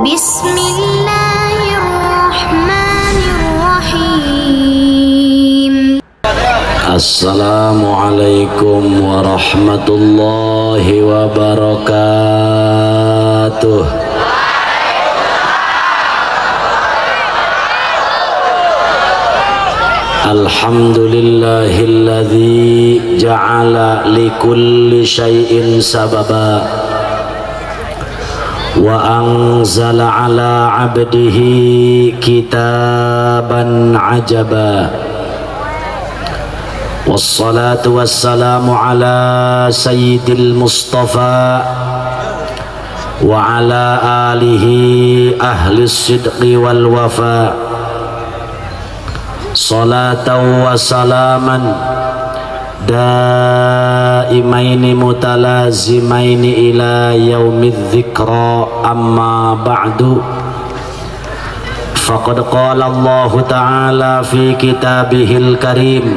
بسم الله الرحمن الرحيم. Assalamualaikum warahmatullahi wabarakatuh. Alhamdulillahilladzi ja'ala likulli syai'in sababa wa anzala ala 'abdihi kitaban ajaba. Wassalatu wassalamu ala sayyidil mustafa wa ala alihi ahli sidqi wal wafa. Salatan wa salaman daimaini mutalazimaini ila yaumidz dzikra, amma ba'du. Faqad qala Allahu ta'ala fi kitabihil karim.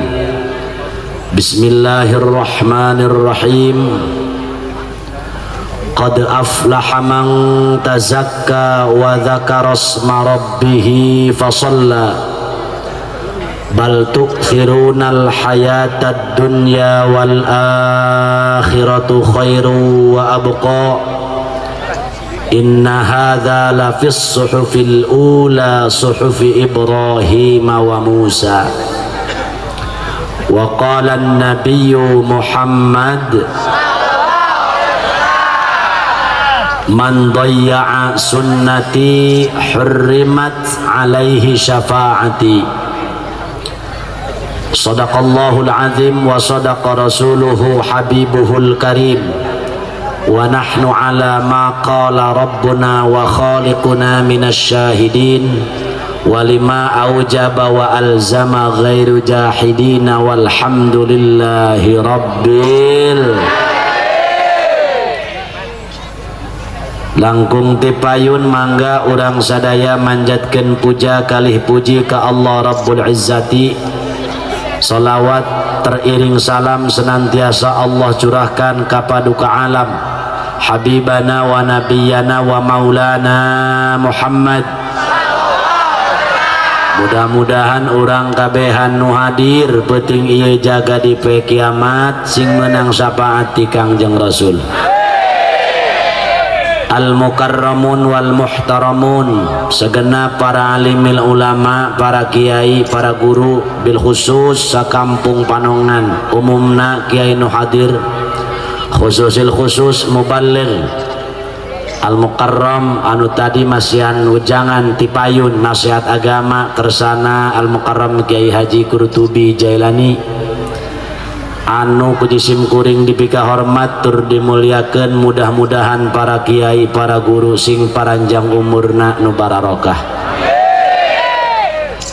Bismillahirrahmanirrahim. Qad aflaha man tazakka wa dzakara asma rabbih fasalla. Bal tu'thirunal hayatad dunya wal akhiratu khairu wa abqa. Inna hadza la fis suhufil ula suhufi Ibrahim wa Musa. Wa qala an-nabiyyu Muhammad man dayya'a sunnati hurrimat alaihi syafaati. Sadaqallahul azim wa sadaqa rasuluhu habibuhul karim. Wa nahnu ala ma qala rabbuna wa khaliquna minasy syahidin wa lima aujaba wa alzama ghairu jahidina walhamdulillahi rabbil. Langkung tipayun mangga urang sadaya manjatkeun puja kalih puji ka Allah Rabbul Izzati. Salawat teriring salam senantiasa Allah curahkan ka paduka alam habibana wa nabiyana wa maulana Muhammad. Mudah-mudahan urang kabehan nu hadir peuting ieu jaga di poe kiamat sing menang syafaat ti Kangjeng Rasul. Al mukarramun wal muhtaramun, segenap para alimil ulama, para kiai, para guru, bil khusus sakampung Panongan, umumna kiai nu hadir, khususil khusus muballigh al mukarram anu tadi masihan wejangan tipayun nasihat agama kersana al mukarram Kiai Haji Qurtubi Jailani anu kujisim kuring dipika hormat tur dimuliakeun. Mudah-mudahan para kiai para guru sing paranjang umurna nu bararokah.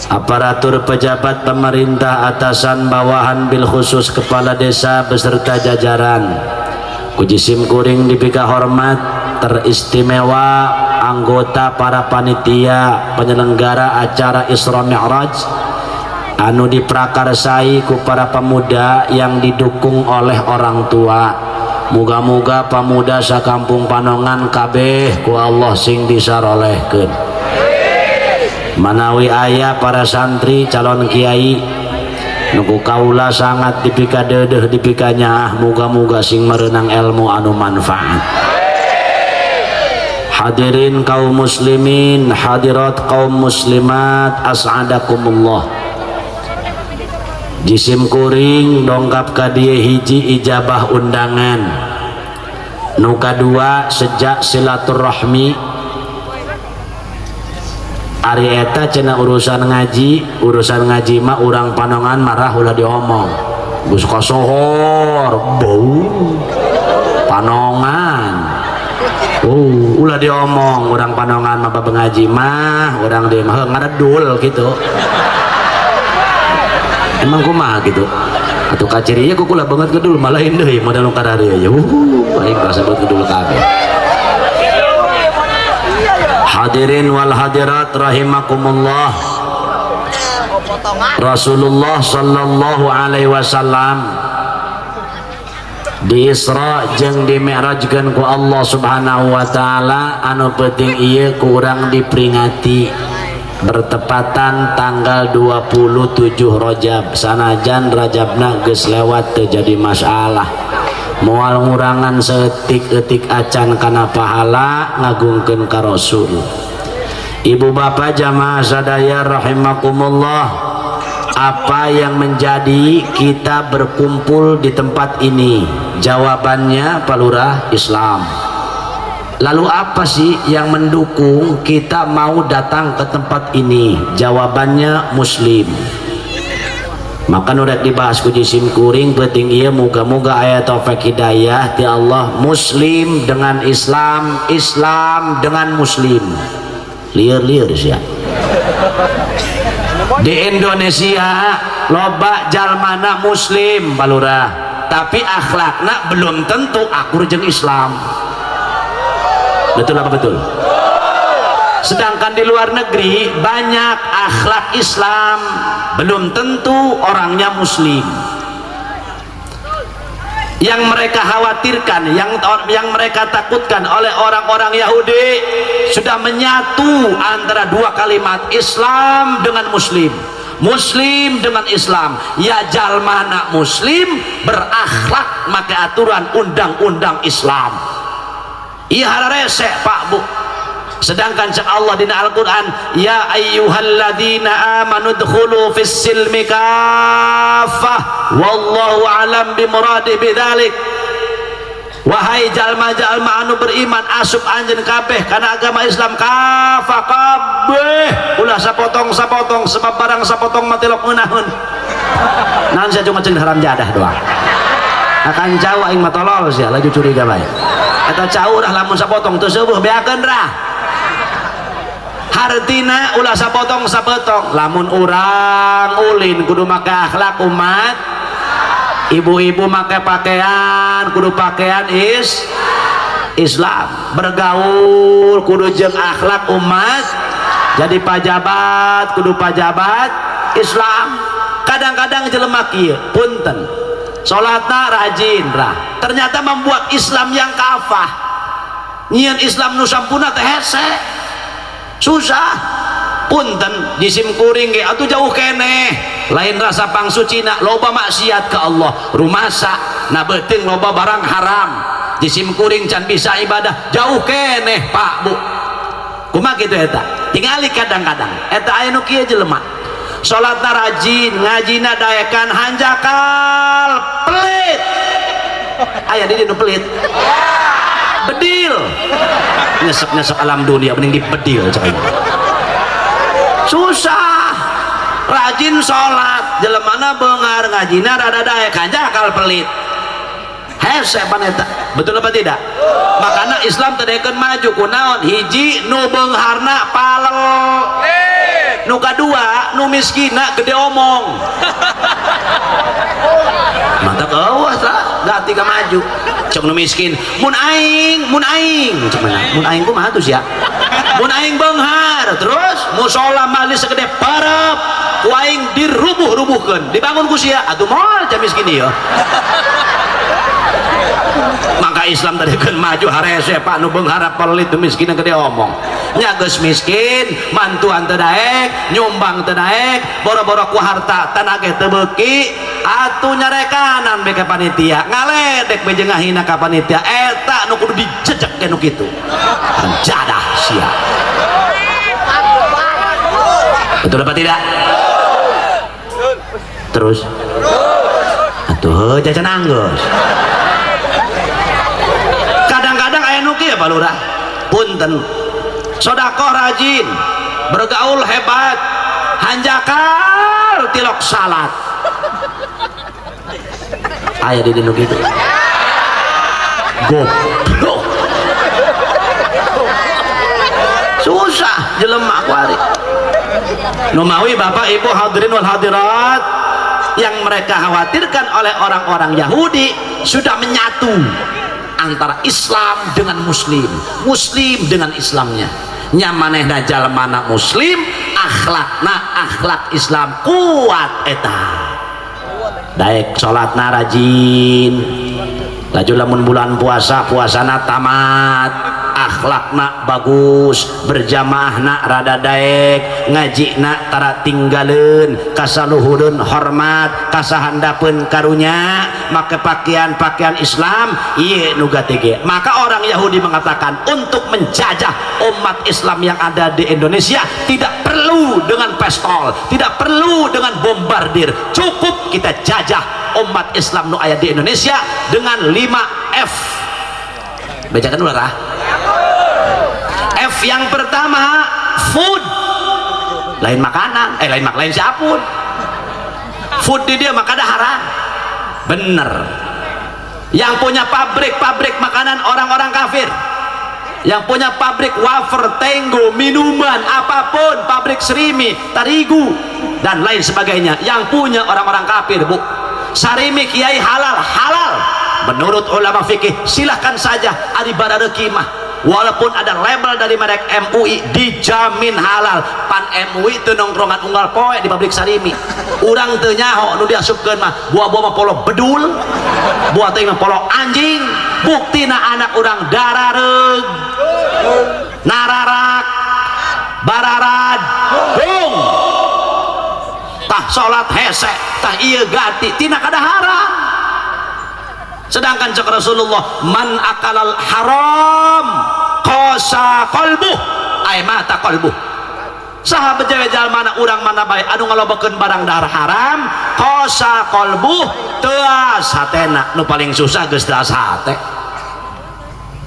Aparatur pejabat pemerintah atasan bawahan bil khusus kepala desa beserta jajaran kujisim kuring dipika hormat, teristimewa anggota para panitia penyelenggara acara Isra Mi'raj anu diprakarsai ku para pemuda yang didukung oleh orang tua. Muga-muga pemuda sakampung Panongan kabeh ku Allah sing disarolehkeun. Manawi aya para santri calon kiai nu ku kaula sangat dipika deudeuh dipika nyaah, muga-muga sing merenang ilmu anu manfaat. Hadirin kaum muslimin, hadirat kaum muslimat, as'adakumullah. Jisim kuring dongkap ka dieu hiji ijabah undangan, nu kadua sejak silaturahmi. Ari eta cenah urusan ngaji, urusan ngaji mah urang Panongan marah ulah diomong geus kasohor bau Panongan. Ulah diomong urang Panongan mah bab ngaji mah urang dieu mah ngaredul gitu. Emang kumaha gitu atuh kacirinya ku kula banget ngedul malah deui modal nu kararieu ya. Aing bahasa banget ngedul kabeh. Hadirin wal hadirat rahimakumullah. Rasulullah sallallahu alaihi wasallam Di Isra jeung di Mi'rajkeun ku Allah Subhanahu wa taala. Anu penting ieu kurang diperingati bertepatan tanggal 27 Rajab. Sanajan Rajabna geus lewat, teu jadi masalah, moal ngurangan saeutik-eutik acan kana pahala ngagungkeun ka Rasul. Ibu bapak, jamaah sadaya rahimakumullah, apa yang menjadi kita berkumpul di tempat ini? Jawabannya, Pak Lurah, Islam. Lalu apa sih yang mendukung kita mau datang ke tempat ini? Jawabannya Muslim. Maka nu rek dibahas ku jisim kuring penting ieu, muga-muga aya taufik hidayah ti Allah. Muslim dengan Islam, Islam dengan Muslim. Lieur-lieur sia. Di Indonesia loba jalmana Muslim, Pak Lurah, tapi akhlakna belum tentu akur jeung Islam. Betul apa betul? Sedangkan di luar negeri banyak akhlak Islam, belum tentu orangnya Muslim. Yang mereka khawatirkan, yang mereka takutkan oleh orang-orang Yahudi sudah menyatu antara dua kalimat Islam dengan Muslim, Muslim dengan Islam. Ya, jalmana Muslim berakhlak make aturan undang-undang Islam. Iya, hararese, Pak, Bu. Sedangkan cek Allah dina Al-Quran, ya ayyuhalladzina amanu dkhulu fis silmi kafah wallahu alam bimuradi bidzalik. Wahai jalma-jalma anu beriman, asup anjeun kabeh kana agama Islam kafah, kabeh, ulah sapotong-sapotong, sebab barang sapotong mah tilok ngeunaheun. Naon sia cuma ceng haram jadah doang akan jauh, aing mah tolol sia, laju curiga bae. Eta cau rah, lamun sapotong teu seueuh, beakeun rah. Hartina ulah sapotong sapotong. Lamun urang ulin kudu make akhlak umat, ibu-ibu make pakaian kudu pakaian Islam, bergaul kudu jeung akhlak umat, jadi pajabat kudu pajabat Islam. Kadang-kadang jelema kieu, punten, salatna rajin rah, ternyata membuat Islam yang kafah. Nyieun Islam nu sampurna teh hese, susah. Punten, jisim kuring ge atuh jauh keneh, lain rasa pangsucina, loba maksiat ke Allah, rumasa na beuteung loba barang haram. Jisim kuring can bisa ibadah, jauh keneh, Pak, Bu. Kumaha kitu eta? Tingali, kadang-kadang eta aya nu kieu, jelema salatna rajin, ngajina daekan, hanjakal pelit. Aya di nu pelit, bedil, nyesek-nyesek alam dunia, mending dibedil cek aing. Susah. Rajin sholat jelemana, beunghar, ngajina rada daek, hanjakal pelit, hese paneta. Betul apa tidak? Makanya Islam teu daekeun maju. Kunaon? Hiji, nu beungharna palel, nu kadua, nu miskina gede omong. Mantap, eueuh lah gati ka maju. Cek nu miskin, mun aing, mun aing, cek mana mun aing, kumaha tuh sia? Mun aing beunghar, terus musola majelis segede parep ku aing dirubuh-rubuhkeun, dibangun ku sia, atuh moal cah miskin ieu. Maka Islam tadi kan maju harese, Pak. Nu beunghar pelit, nu miskin gede omong. Nya geus miskin, mantuan teu daek, nyumbang teu daek, boro-boro ku harta tanah ge teu beuki. Atuh nyarekanan be ka panitia, ngaledek be jeung ngahina ka panitia. Eta nu kudu dijejek ge nu kitu, jadah sia. Betul apa tidak? Terus atuh heuh jajan anggeus. Kadang-kadang aya nu kieu, Pak Lurah, punten, sodakoh rajin, bergaul hebat, hanjakal tilok salat. Aya di nu kitu, goblok. Susah jelema kuari. Numawi bapak ibu hadirin wal hadirat, yang mereka khawatirkan oleh orang-orang Yahudi sudah menyatu antara Islam dengan Muslim, Muslim dengan Islamnya. Nyamanehna jalmana Muslim, akhlakna akhlak Islam kuat, eta daek salatna rajin. Laju lamun bulan puasa, puasana tamat, akhlakna bagus, berjamaahna rada daek, ngajina tara tinggaleun, kasaluhureun hormat, kasahandapeun karunya, make pakaian-pakaian Islam ieu nu gatege. Maka orang Yahudi mengatakan untuk menjajah umat Islam yang ada di Indonesia tidak perlu dengan pistol, tidak perlu dengan bombardir, cukup kita jajah umat Islam nu aya di Indonesia dengan 5 F. Bacakan dulu lah. F yang pertama food, lain makanan, lain mak lain siapun food di dia maka haram. Bener, yang punya pabrik-pabrik makanan orang-orang kafir, yang punya pabrik wafer, tenggo, minuman apapun, pabrik serimi, terigu dan lain sebagainya, yang punya orang-orang kafir, bu. Sarimi kiai halal, halal menurut ulama fikih, silahkan saja. Ari barareuki mah walaupun ada label dari merek MUI dijamin halal, pan MUI itu nongkrongan unggal poe di pabrik sarimi. Urang teu nyaho nu diasupkeun mah, buah-buah mah polo bedul, buah teh mah polo anjing. Buktina anak urang darareug, nararak bararad bung, tah salat hese, tah ieu gati tina kadaharan. Sedangkan cek Rasulullah, man akalal haram qasa qalbuh ay mata qalbuh. Saha bejawe jalma, urang mana bae anu ngalobakeun barang dahar haram, qasa qalbuh, teuas hatena. Nu paling susah geus teuas hate,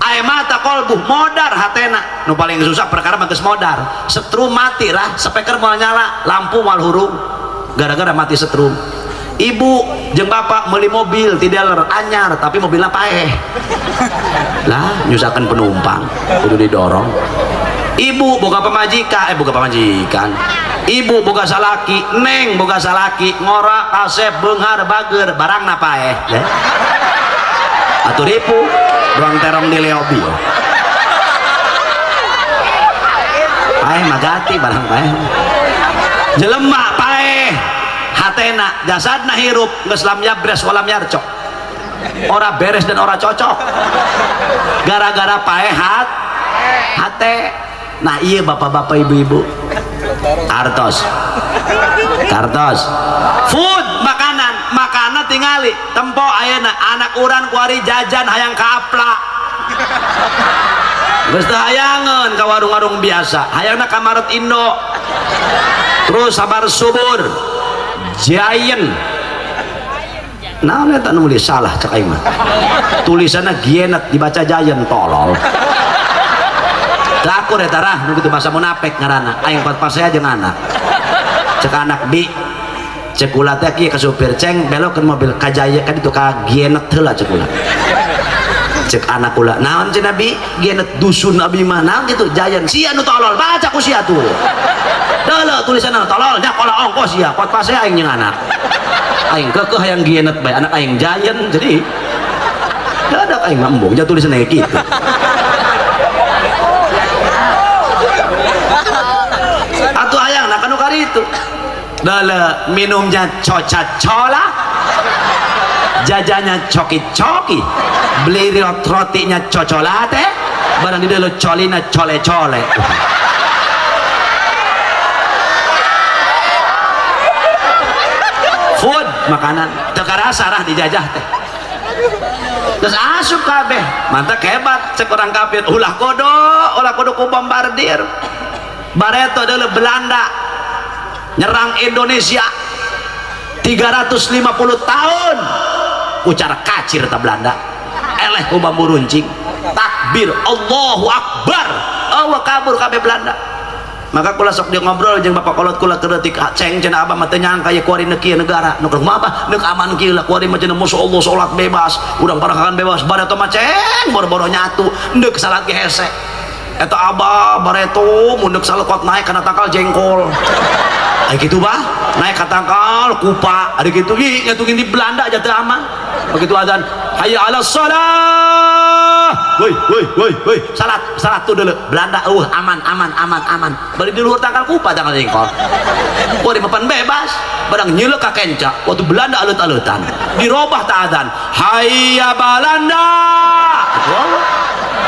ay mata qalbuh, modar hatena. Nu paling susah perkara mah geus modar, setrum mati lah, speaker moal nyala, lampu moal hurung gara-gara mati setrum. Ibu jeung bapak beli mobil ti dealer anyar, tapi mobilnya paeh lah, nyusahkan penumpang, kudu didorong. Ibu boga pamajikan, boga pamajikan, ibu boga salaki, neng boga salaki ngora, kasep, beunghar, bager, barangna paeh ya. Atuh ripu ruang terong di leobi paeh magati barang paeh. Jelema paeh hatena, jasadna hirup, geus lam yabres walam yarcok, ora beres dan ora cocok gara-gara paeh hate. Nah iya, bapak-bapak, ibu-ibu, kartos kartos food, makanan, makanan tingali tempo ayeuna anak urang kuari jajan hayang kapla, geus teu hayangeun ka warung-warung biasa, hayangna ka Maret Indo, terus Sabar Subur, Giant. Naon eta nu nulis salah? Cek aing mah tulisanna Gienet dibaca Giant, tolol. Teu akur eta rah nu kitu, bahasa munafik ngaranna. Aing pas saya jeung anak, cek anak bi, cek kula teh kieu ka supir, "Ceng, belokkeun mobil ka Jaya ka ditu, ka Gienet heula," cek kula. Cek anak kula, "Naon cenah bi Gienet? Dusun abi mah." "Naon kitu?" "Giant." "Sia nu tolol, baca ku sia tuh. Deuleu tulisanna, tolol." Nyakola ongkos sia. Kuat pas aing jeung anak aing keukeuh hayang Gienet bae, anak aing Giant. Jadi dadak aing mah embung ja tulisanna kitu. Atuh hayang nah kanu kari itu. Deuleu, minumnya coca-cola, jajannya coki-coki, beli rotinya cocolate, barang di deuleu colina cole-cole. Food, makanan teu karasa rah dijajah teh, terus asup kabeh. Mantap, hebat cek orang kafir, ulah kodo, ulah kodo ku bombardir. Bareto adalah Belanda nyerang Indonesia 350 tahun, ucar kacir ta Belanda, eleh ku bambu runcing, takbir Allahu Akbar, Allah kabur kabeh Belanda. Maka kula sok dia ngobrol jeung bapak kolot kula keur ceng, cenah abah mah teu nyangka ye kuari neuk kieu negara nu kumaha abah neuk aman kieu lah. Kuari mah cenah masyaallah salat bebas, urang parakan bebas. Bareto mah ceng boro-boro nyatu, neuk salat ge hese eta abah. Bareto mun neuk salat kuat naik kana tangkal jengkol. Ay gitu bah, naik ka tangkal kupa ada gitu. Ih, nyatungin di Belanda aja teu aman. Begitu azan hayya ala salah. Woi woi woi woi, salat salat tuh dulu. Belanda eueuh, aman aman aman aman. Bari di luhur tangkal kupa tangkal jengkol. Wah, di papan bebas. Barang nyeuleuh ka kenca, waktu Belanda alut-alutan. Dirobah tak adzan. Hayya Belanda.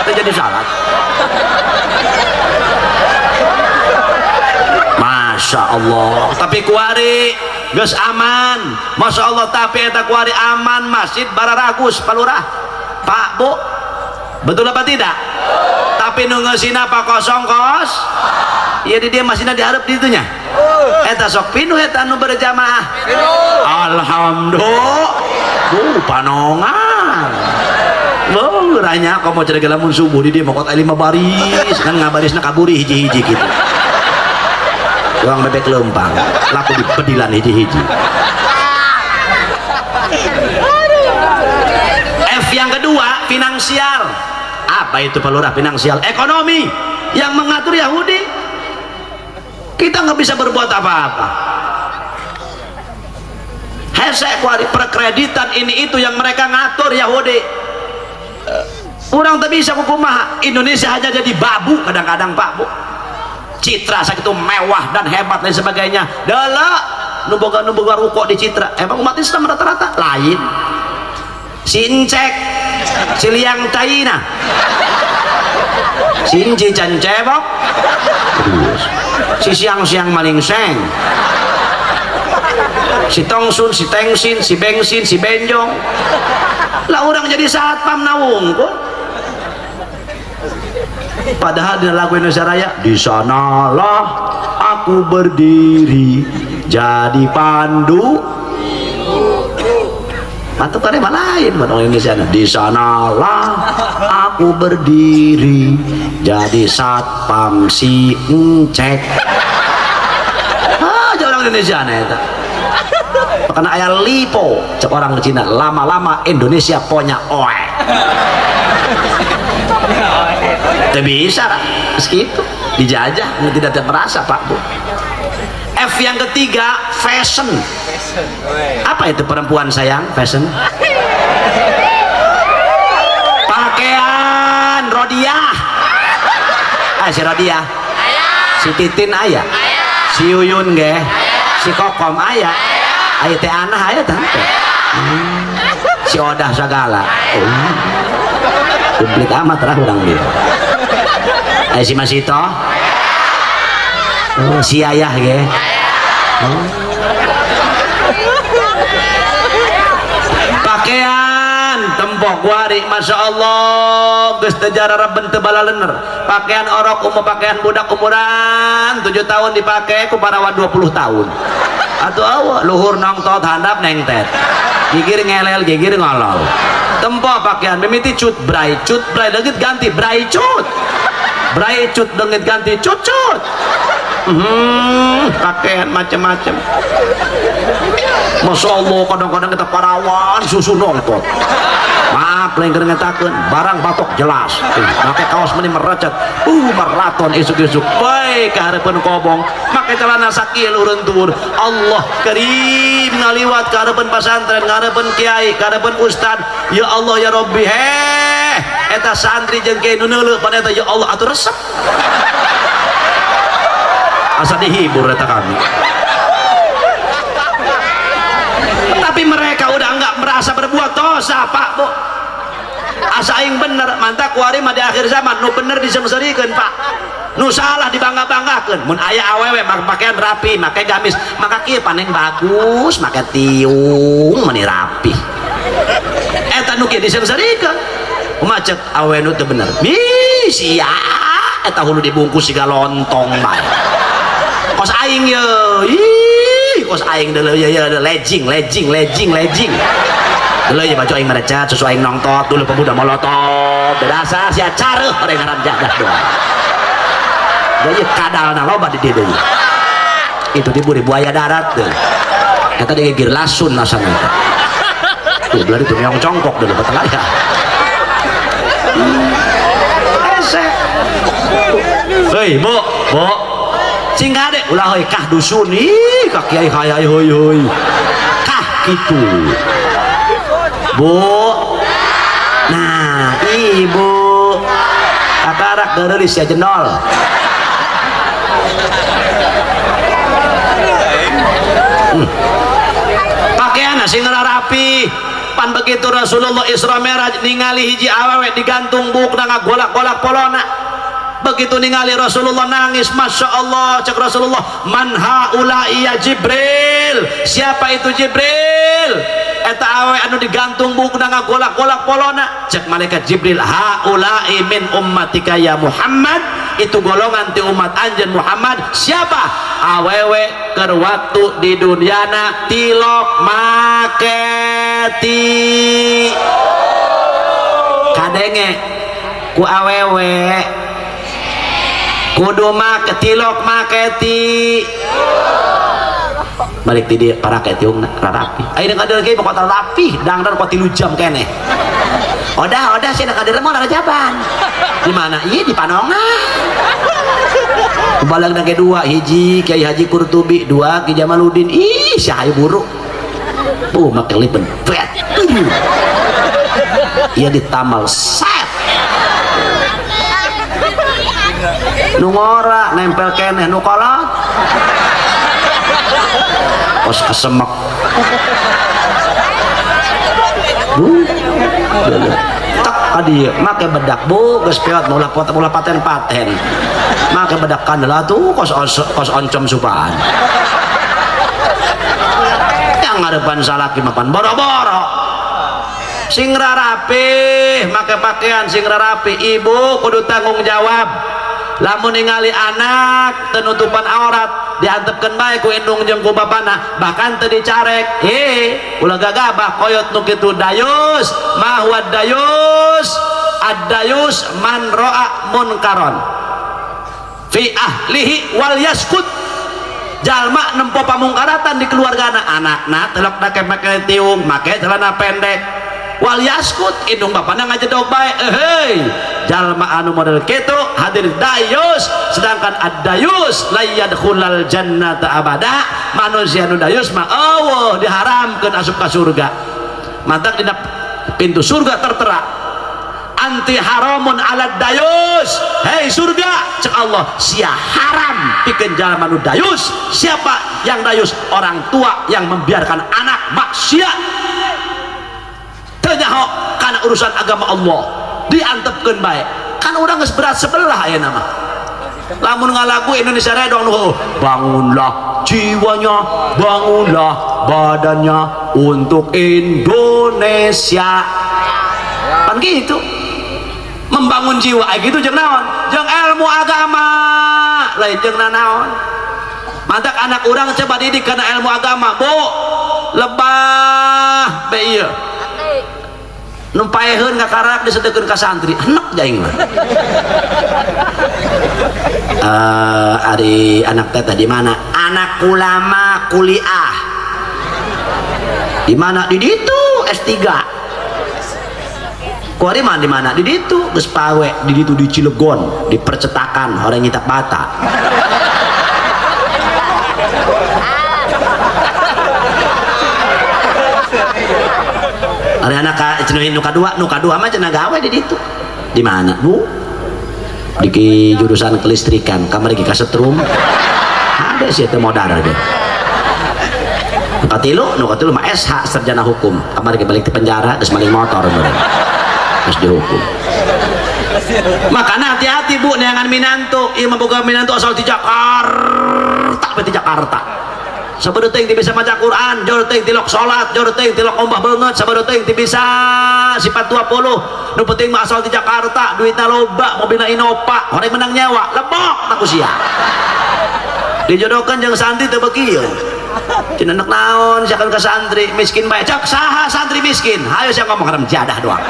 Itu jadi salat. Masya Allah, tapi kuari geus aman. Masya Allah, tapi eta kuari aman masjid bararagus palurah Pak Bu, betul apa tidak? Tapi nu ngeusina apa kosong kos? Iya, di dia masihna diharap di itunya. Eta sok pinuh eta nu berjamaah. Alhamdulillah. Bu Panongan. Oh, ranya kamu cari lamun subuh di dia mau kota 5 baris kan ngabarisna kaburi hiji-hiji gitu. Uang bebek lempang laku di pedilan hiji-hiji. F yang kedua finansial. Apa itu Pak Lurah finansial? Ekonomi yang mengatur Yahudi. Kita nggak bisa berbuat apa-apa. Hesek kuari perkreditan ini itu yang mereka ngatur Yahudi. Orang tak bisa kukumaha. Indonesia hanya jadi babu kadang-kadang Pak Bu. Citra sakitu mewah dan hebat dan sebagainya. Dala nu boga ruko di Citra. Emang umat Islam rata-rata lain. Si Encek, si Liang China, si Inci Can Cebok, si Siang-Siang Maling Seng, si Tongsun, si Tengsin, si Bengsin, si Benjong. Lah orang jadi satpam nawung kok. Padahal di lagu Indonesia Raya, di sanalah aku berdiri jadi pandu. Mantap kan emang lain buat orang Indonesia. Di sanalah aku berdiri jadi satpam si Encek. Ah, orang Indonesia eta. Karena ayah lipo, cek orang Cina, lama-lama Indonesia punya oe. Tidak bisa lah, segitu dijajah, tidak merasa Pak Bu. F yang ketiga fashion. Apa itu perempuan sayang fashion? Pakaian Rodiah. Ah, si Rodiah, si Titin ayah, si Yuyun ge, si Kokom ayah, ayah teh anah ayah tante, si Odah segala. Oh, komplit amat lah orang dia. Ayah si Masito, oh, si ayah ge. Oh. Pakaian tempok wari, masya Allah, geus teu jarareben teu balalener. Pakaian orok umur pakaian budak umuran 7 tahun dipakai ku parawan 20 tahun. Atuh awak luhur nongtot handap nengtet, gigir ngelel gigir ngolol. Tempo pakaian mimiti cut brai leungit ganti brai cut, brai cut leungit ganti cut cut. Pakaian macam-macam. Masya Allah, kadang-kadang kita parawan susu nongtot. Maaf lain keur ngetakeun, barang batok jelas. Make kaos meni merecet. Maraton isuk-isuk. Bae ka hareupeun kobong, make celana sakieu urun tur. Allah karim ngaliwat ka hareupeun pasantren, ngareupun kiai, ka hareupeun ustad. Ya Allah ya Rabbi, heh eta santri jeung kiai nu neuleuh pada eta ya Allah atuh resep. Asa dihibur eta kami. Tapi mereka udah nggak merasa berbuat dosa Pak Bu. Asa aing bener, mantap kuari mah di akhir zaman nu bener diseungseurikeun Pak. Nu salah dibangga-banggakeun. Mun aya awewe make pakaian rapi, make gamis, maka kieu paneng bagus, make tiung meni rapi. Eta nu kieu diseungseurikeun. Kumaha cek awewe nu teu bener? Ih, sia eta hulu dibungkus siga lontong bae. Kos aing ye, ih, kos aing deuleu ye ye legging legging legging legging. Deuleu ye baju aing merecet, susu aing nongtot, dulu pemuda molotov, berasa sia careuh orang ngaran jadah doang. Jadi kadalna loba di dieu deui. Itu diburi buaya darat deh. Eta digigir lasun asana eta. Tuh belah itu meong congkok dulu betul ya. Ese. Hei, Bu, Bu. Sing kade ulah heuy kah dusun ih ka kiai hayai heuy heuy. Kah kitu. Bu. Nah, Ibu. Kakarak geureulis sia jendol. Pakaian sing rapi. Pan begitu Rasulullah Isra Mi'raj ningali hiji awewe digantung buukna ngagolak-golak polona. Begitu ningali Rasulullah nangis, Masya Allah, cek Rasulullah, man haula'i ya Jibril, siapa itu Jibril? Eta awewe anu digantung buukna ngagolak-golak polona. Cek malaikat Jibril, haula'i min ummatika ya Muhammad, itu golongan ti umat anjeun Muhammad. Siapa? Awewe keur waktu di duniana tilok maketi kadenge ku awewe kudu make tilok maketi balik ti dieu parake tiungna rarapi ayeuna kader ge pokok rapi dangdan kok 3 jam keneh. Odah odah sia kader mah rajaban di mana? Ieu di Panongan. Balang nage 2 hiji Kiai Haji Qurtubi, 2 Ki Jamaluddin. Ih sia hayu buruk. Make lipen pret. Ieu ditamal set. Nu ngora nempel keneh nu kolot. Kos kesemek. Bu. Tak kadieu make bedak bu geus peot ulah ulah paten-paten. Make bedak kandela tuh kos kos oncom supaan. Yang ngarepan salaki mapan boro-boro. Sing rarapih make pakaian sing rarapi, ibu kudu tanggung jawab. Lamun ningali anak tenutupan aurat diantepkeun bae ku indung jeung ku bapana, bahkan teu dicarek. Ulah gagabah koyot nu kitu dayus, ma huwa dayus? Ad-dayus man ra'a munkaron fi ahlihi wal yaskut. Jalma nempo pamungkaratan di keluargana, anakna telok make make tiung, make celana pendek, wal yaskut, indung bapana ngajedog bae. Hei jalma anu model kitu hadir dayus, sedangkan ad-dayus la yadkhulal jannata abada. Manusia nu dayus mah eueuh diharamkeun asup ka surga. Mantak dina pintu surga tertera anti haramun ala dayus. Hei surga, cek Allah, sia haram pikeun jalma nu dayus. Siapa yang dayus? Orang tua yang membiarkan anak maksiat. Teu nyaho kana urusan agama Allah, diantepkeun bae. Kan urang geus berat sebelah ayeuna mah. Lamun ngalagu Indonesia Raya dong nu bangunlah jiwanya, bangunlah badannya untuk Indonesia. Pan gitu. Membangun jiwa gitu jeung naon? Jeung ilmu agama, lain jeung nanaon. Mantak anak urang coba didik kana ilmu agama, Bu. Lebah be ieu. Nu paeheun ngakarak disedekeun ka santri, enek jaing mah. Ari anak teteh di mana? Anak ulama kuliah. Di mana? Di ditu S3. Kuari mah di mana? Di ditu geus pawe, di ditu di Cilegon, di percetakan orang nyitak bata. Ari anak ka cenah nu kadua mah cenah gawe di ditu. Di mana, Bu? Di jurusan kelistrikan, kamari ge kasetrum. Ada sih teu modar ge. Nu katilu mah SH sarjana hukum. Kamari ge balik ti penjara geus maling motor meureun. Terus dihukum. Makanya hati-hati Bu neangan minantu. Ieu mah boga minantu asal ti Jakarta, ti Jakarta. Sabodo teuing teu bisa maca Quran, jor teuing tilok salat, jor teuing tilok ombah beungeut, sabodo teuing teu bisa sifat 20. Nu penting mah asal ti Jakarta, duitna loba, mobilna Innova, horeng menang nyewa, lebok tak usia. Dijodohkeun jeung santri teu beuki ieu. Cenah nek naon sia kan ka santri miskin bae. Cek saha santri miskin? Hayo sia ngomong haram jadah doang.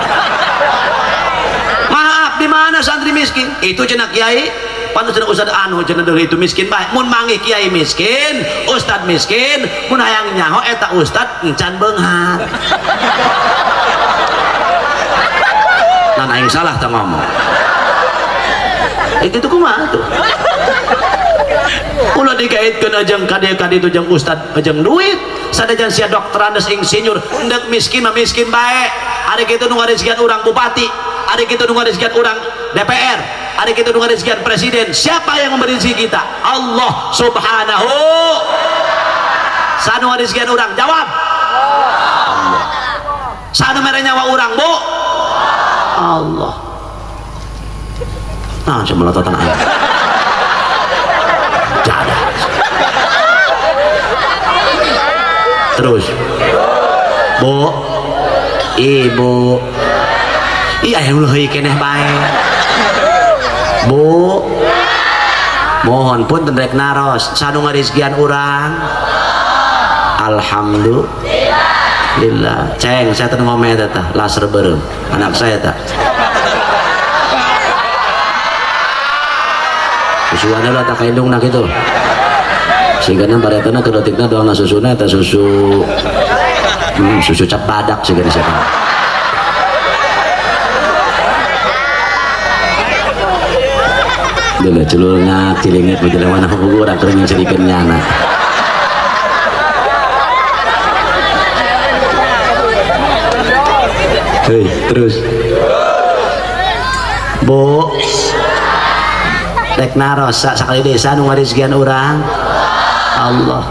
Maaf, di mana santri miskin? Itu cenah kiai, pantes cenah ustad anu cenah deui itu miskin bae. Mun manggih kiai miskin, ustad miskin, mun hayang nyaho eta ustad encan beunghar. Nah, aing salah teh ngomong. Itu kumaha tuh? Ulah dikaitkeun jeung kadieu itu jeung ustad jeung duit. Sanajan sia doktorandes insinyur, endek miskin mah miskin bae. Ari kitu nu ngarezekian urang bupati, ari kitu nu ngarezekian urang DPR, Ari kitu nu ngarizkian presiden. Siapa yang memberi rezeki kita? Allah Subhanahu. Saha nu ngarizkian urang? Jawab. Allah. Saha nu mere nyawa urang, Bu? Allah. Nah, saya melototan aing. Jadah. Terus. Bu, Ibu. Iya, yang lu heuy keneh bae. Bu, mohon pun rek naros, saha nu ngarizkian urang? Alhamdulillah. Ceng, saya teu ngomeh teh laser beureum. Anak saya teh. Susuanna lah tak kaindungna kitu. Sigana baretana keur leutikna doang susuna eta susu susu cap badak sigana siapa. Dulu cululna cilingit berjalan mana kuku orang kering sedikit nyana. Hei, terus Bu, rek naros sakali desa nu ngarizkian urang Allah.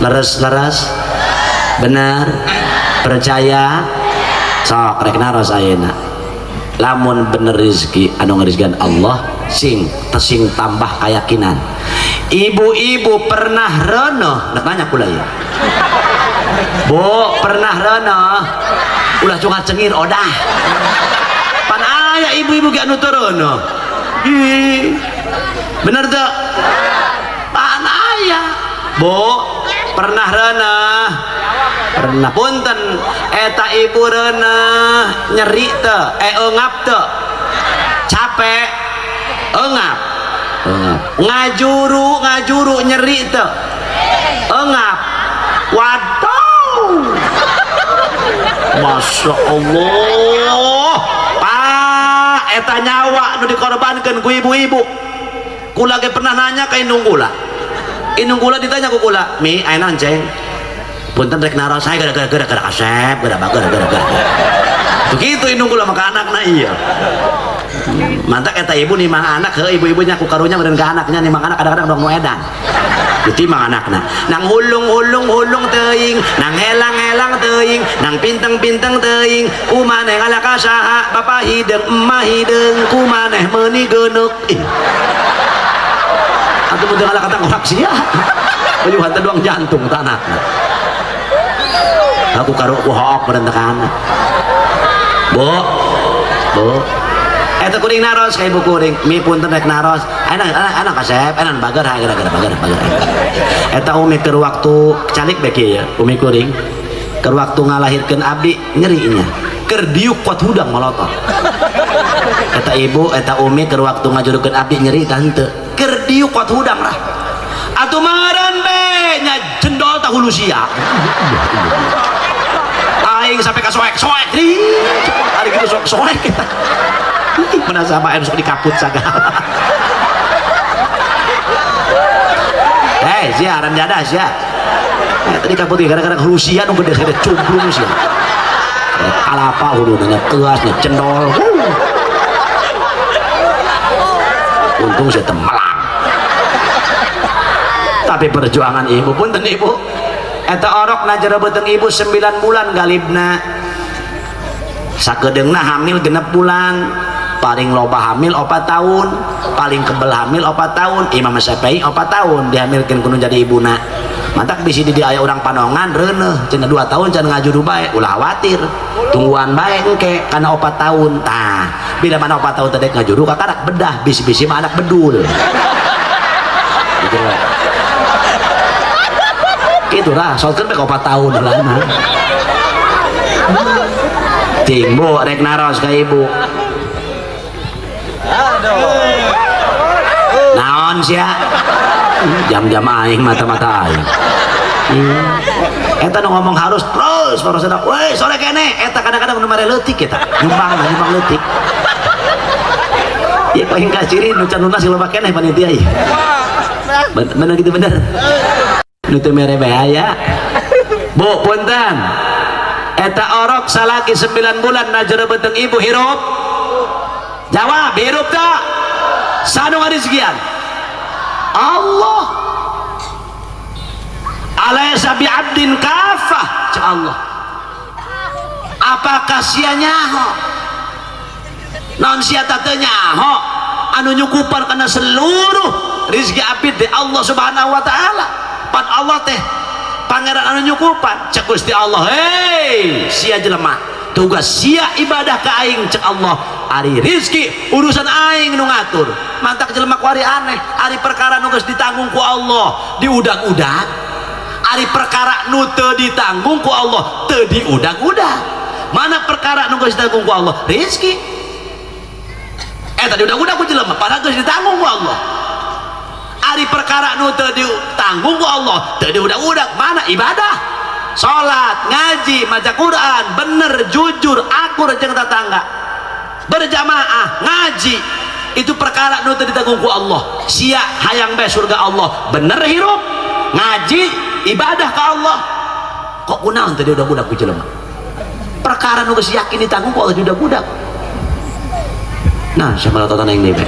Leres-leres benar percaya sok rek naros ayeuna. Lamun bener rezeki anu ngarizkian Allah, sing tesing tambah keyakinan. Ibu-ibu pernah renoh, nak nanya kula ya. Bu, pernah renoh? Ulah cungat cengir odah. Pan aya ibu-ibu ge anu teu renoh. Ih. Bener teu? Pan aya. Bu, pernah reneh? Pernah. Punten, eta ibu reneh nyeri teu? Eungap teu? Capek? Eungap. Eungap. Ngajuru, ngajuru nyeri teu? Eungap. Waduh. Masya Allah. Pak, eta nyawa nu dikorbankeun ku ibu-ibu. Kula ge pernah nanya ka indung kula. Indung kula ditanya ku kula, "Mi, aya naon, Ceng?" Punten rek naros saya gara-gara gara kasep, gara gara gara gara. Begitu indung kula maka anakna iya. Mantak eta ibu nimang anak heuh ibu-ibunya ku karunya meureun ka anaknya nimang anak kadang-kadang dong nu edan. Ditimang anakna. Nang hulung-hulung hulung teuing, nang helang-helang teuing, nang pinteng-pinteng teuing, ku maneh ngalah ka saha, bapa hideung, emah hideung, ku maneh meuni geuneuk. Ih. Atuh mun teu ngalah ka tangkorak sia. Uyuhan teh doang jantung ta anakna. Aku karo ku hook meureun teh ka anak. Bu. Bu. Eta kuring naros ka ibu kuring, mi punten rek naros. Anak anak anak kasep, enak bager ha gara gara bager bager. Eta umi keur waktu calik beki ya, umi kuring. Keur waktu ngalahirkeun abdi nyeri nya. Keur diuk kuat hudang molotot. Eta ibu, eta umi keur waktu ngajurukeun abdi nyeri tah henteu. Keur diuk kuat hudang lah. Atuh meureun be nya jendol tah hulu sia. Aing sampai ka soek-soek. Hari kitu sok-soek kita. Mana sama sok dikaput sagala. Hei, siaran jadah sia. Tadi kaput gara-gara Rusia nu gede-gede cumplung sia. Kalapa hulu nanya teasnya cendol. Untung saya temelang. Tapi perjuangan ibu pun ten ibu. Eta orok na jero beuteung ibu 9 bulan galibna. Sakedeungna hamil 6 bulan. Paling loba hamil 4 tahun, paling kebel hamil 4 tahun, Imam Syafi'i 4 tahun dihamilkeun kudu jadi ibuna. Mantak bisi di aya urang Panongan reuneuh cenah 2 tahun can ngajuru bae, ulah khawatir. Tungguan bae engke kana 4 tahun. Tah, bila mana 4 tahun teh ngajuru kakarak bedah bisi-bisi mah anak bedul. Gitu. Kitu lah, solkeun bae 4 tahun lah mah. Ting bu rek naros ka ibu. Naon sia? Jam-jam aing mata-mata aing. Eta nu ngomong harus terus terus eta, weh sore kene eta kadang-kadang nu mare leutik eta. Nyumbang nyumbang leutik. Ya paling kaciri nu can lunas loba keneh panitia ieu. Bener gitu bener. Nu teu mere bae aya. Bu punten. Eta orok salaki 9 bulan na jero beuteung ibu hirup. Jawab, hirup tak? Saha nu ngarizkian? Allah. Alaysa bi abdin kafah, cek Allah, apakah sia nyaho naon? Sia teu nyaho anu nyukupan karena seluruh rizki abdi teh Allah Subhanahu wa Ta'ala? Pan Allah teh pangeran anu nyukupan. Cek Gusti Allah, hei sia jelema, tugas sia ibadah ke aing. Cek Allah, ari rizki urusan aing nu ngatur. Mantak jelema kuari aneh, ari perkara nu geus ditanggung ku Allah diudag-udag, ari perkara nu teu ditanggung ku Allah teu diudag-udag. Mana perkara nu geus ditanggung ku Allah? Rizki. Eta diudag-udag ku jelema, padahal geus ditanggung ku Allah. Ari perkara nu teu ditanggung ku Allah teu diudag-udag. Mana? Ibadah, salat, ngaji, maca Quran, bener, jujur, akur jeung tetangga, berjamaah ngaji, itu perkara nu teu ditanggung ku Allah. Sia hayang bae surga Allah, bener hirup, ngaji, ibadah ke Allah. Kok kunaon teu diudag-udag ku jelema? Perkara nu geus yakin ditanggung ku Allah diudag-udag. Nah, siapa tonton yang ini?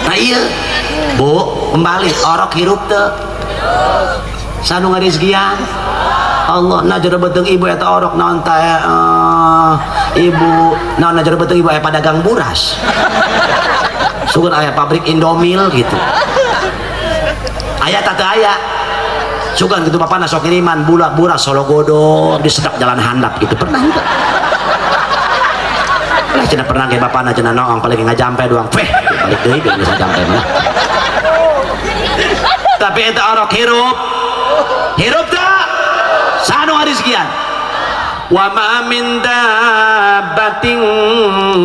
Nah iya bu, kembali, orok hirup teu? Saha nu ngarizkian? Allah. Nah, jero beuteung ibu eta orok naon teh, ibu naon? Jero beuteung ibu aya padagang buras, sugan aya pabrik Indomil gitu. Aya teu aya? Sugan gitu bapana sok kiriman bulak buras sologodor disedak jalan handap gitu. Pernah enggak lah cenah? Pernah ke bapana cenah noong paling ngajampe doang, peh balik deui bisa jampe mah. Tapi eta orok hirup, hirup tak? Saha nu ngarizkian? Wa ma min dabbatin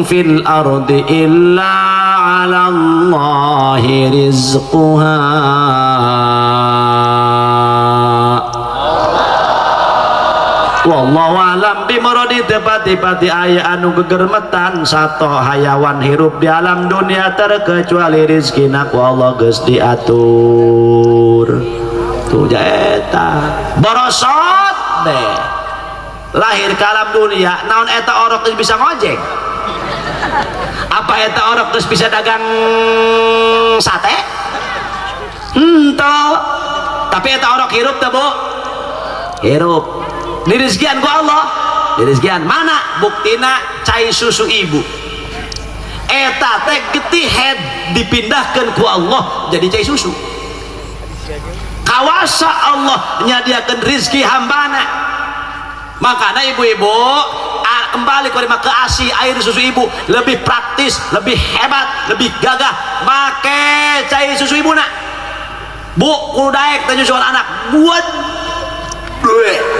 fil ardi illa 'ala Allahi rizquha. Wallahu alam bimuradi. Tepati-pati aya anu gegermetan sato hayawan hirup di alam dunia terkecuali rizkina ku Allah geus diatur. Tuh eta borosot deh lahir ke alam dunia. Naon eta orok geus bisa ngojek? Apa eta orok geus bisa dagang sate? Henteu. Tapi eta orok hirup teu, Bu? Hirup. Dirizkian ku Allah, dirizkian. Mana buktina? Cai susu ibu eta teh getih head dipindahkan ku Allah jadi cai susu. Kawasa Allah nyadiakan rizki hambana. Makanya ibu-ibu, kembali ke ke ASI, air susu ibu lebih praktis, lebih hebat, lebih gagah. Make cai susu ibu nak, bu. Kudu daek teh nyusuan anak buat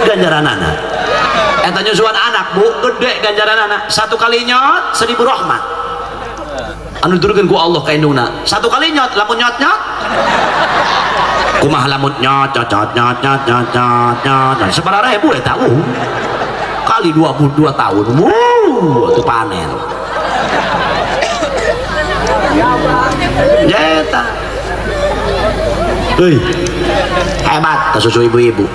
ganjaran anak. Eta nyusuan anak, bu, gede ganjaran anak. Satu kali nyot 1000 rahmat anu diturunkeun ku Allah ka indungna. Satu kali nyot. Lamun nyot nyot kumaha? Lamun nyot nyot nyot nyot nyot nyot nyot nyot sabaraha ribu eta? Kali 22 tahun, wuh, itu panen eta. Hei, hebat susu ibu-ibu.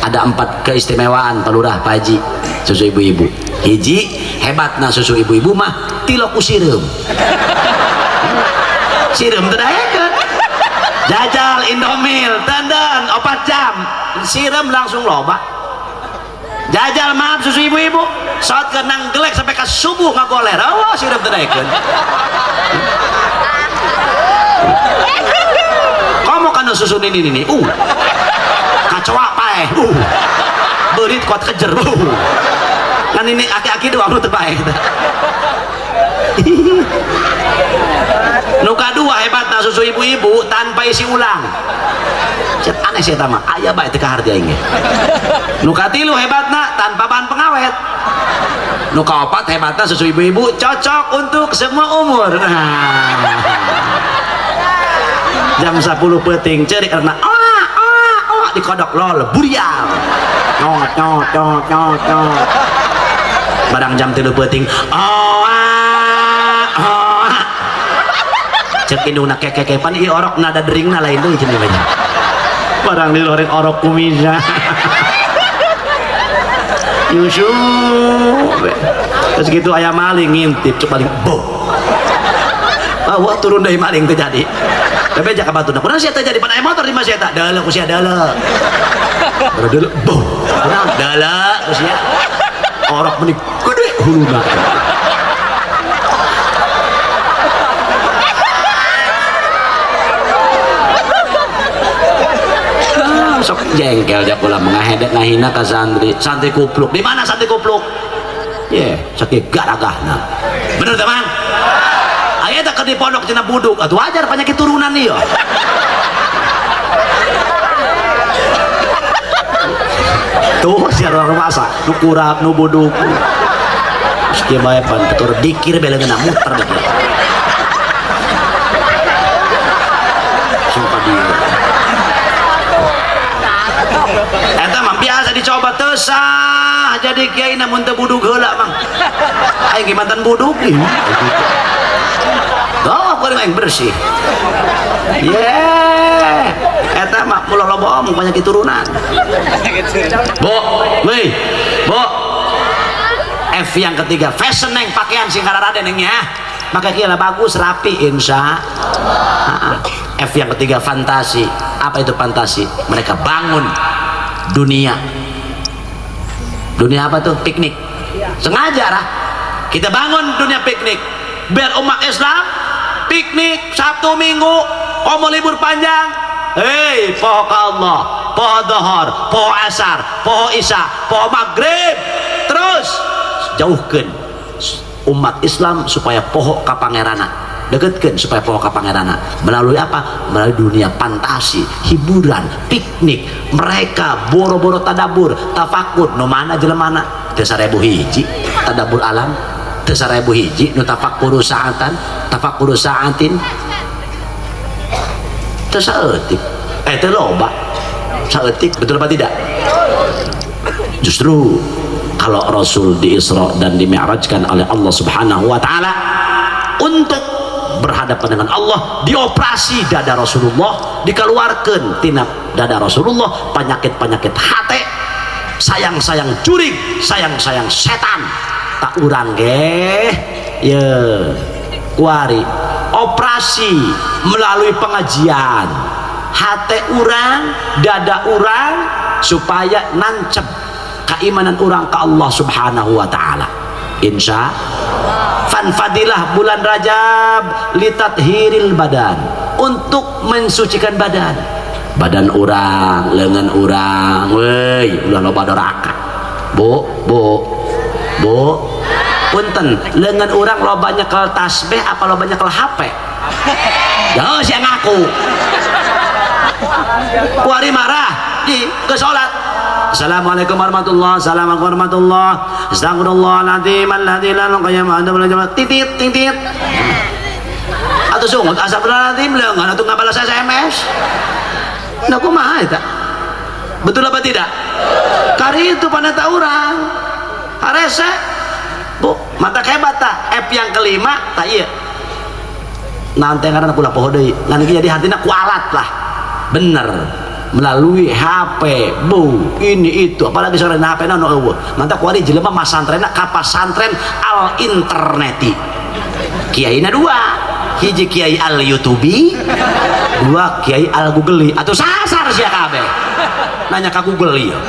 Ada empat keistimewaan, Pak Lurah, Pak Haji, susu ibu-ibu. Hiji, hebatna susu ibu-ibu mah tilok ku sireum. Sireum teu daekeun. Jajal Indomil dandan 4 jam, sireum langsung loba. Jajal, maaf, susu ibu-ibu saat ke nanggelek sampai ke subuh ngagoler, oh, sireum teu daekeun. Kamu kan susu ini ini kacoa paeh, beurit kuat kejer, kan ini aki-aki doang nu teu paeh. Nu kadua, hebatna susu ibu-ibu tanpa isi ulang. Cet, aneh sih eta mah, aya bae teu kaharti aing ge. Nu katilu, hebatna tanpa bahan pengawet. Nu kaopat, hebatna susu ibu-ibu cocok untuk semua umur. Nah, jam 10 peuting ceurik karena oh oh oh dikodok lol burial nyot nyot nyot nyot nyot. Barang jam 3 peuting, oh ah, oh ah. Cek indungna, keke pan ieu orok nada deringna lain deui cenah mah. Barang diloreng orok kumisa nyusu. Terus gitu aya maling ngintip, cek maling, boh. Wah, turun deui maling teu jadi. Bebeja ka batuna, kunaon sia teu jadi pada motor di masih eta? Deuleu ku sia deuleu. Baru deuleu, boh. Kunaon deuleu ku sia. Orok meni gede huluna. Sok jengkel jak ulah mengahedek ngahina ka santri. Santri kupluk. Di mana santri kupluk? Ye, sakit garagahna. Bener teman? Aya teh keur di pondok cenah buduk, atuh wajar penyakit turunan ieu. Tuh si orang rumasa, nu kurap, nu buduk. Terus dia bae pan tutur dikir beleungeuna muter dikir. Sumpah dia. Eta mah biasa dicoba teu sah jadi kiai namun teu buduk heula mang. Aing ge mantan buduk ih. Tuh, kuring aing bersih. Ye, eta mah ulah loba omong penyakit turunan. Bu, weh, Bu. F yang ketiga, fashion neng, pakaian sing kararade neng ya. Maka kieu lah bagus, rapi insya. F yang ketiga, fantasi. Apa itu fantasi? Mereka bangun dunia. Dunia apa tuh? Piknik. Sengaja lah. Kita bangun dunia piknik. Biar umat Islam piknik Sabtu Minggu, komo libur panjang. Hei, poho ka Allah, poho dohor, poho asar, poho isya, poho maghrib. Terus jauhkan umat Islam supaya poho ka pangerana, deketkan supaya poho ka pangerana. Melalui apa? Melalui dunia fantasi, hiburan, piknik. Mereka boro-boro tadabur, tafakur. Nu mana jelemana? Teu 1000 hiji tadabur alam, teu 1000 hiji nu tafakkuru sa'atan, tafakkuru sa'atin. Teu saeutik. Teu loba. Saeutik, betul apa tidak? Justru kalau Rasul di Isra dan dimi'rajkan oleh Allah Subhanahu wa taala untuk berhadapan dengan Allah, dioperasi dada Rasulullah, dikeluarkan tina dada Rasulullah penyakit-penyakit hati, sayang-sayang jurig, sayang-sayang setan. Tak urang ge ye kuari operasi melalui pengajian hati urang, dada urang supaya nancep keimanan urang ke Allah Subhanahu wa taala. Insya fan fadilah bulan Rajab litathiril badan, untuk mensucikan badan. Badan urang, lengan urang, woi, ulah loba doraka. Bu, bu, bu, punten, lengan urang loba nyekel tasbih apa loba nyekel HP? Ya, sia ngaku. Kuari marah, di ke salat. Assalamualaikum warahmatullahi, assalamualaikum warahmatullahi. Astagfirullahaladzim, alladzi la ilaha illa huwa, titit titit. Atau sungut astagfirullahaladzim, lengan atau ngabalas SMS. Nah, kumaha eta? Betul apa tidak? Kari itu panata urang. Harese. Bu, mata hebat ta. F yang kelima ta ieu. Nanti karena kula poho deui. Ngan iki jadi hartina ku alat lah. Bener. Melalui HP, bu, ini itu, apalagi sore HP na nu eueuh. Mantap kuari jelema masantrenna ka pasantren al interneti. Kiaina dua, hiji kiai al YouTubi, dua kiai al Google, atau sasar sia kabeh. Nanya ka Google ieu.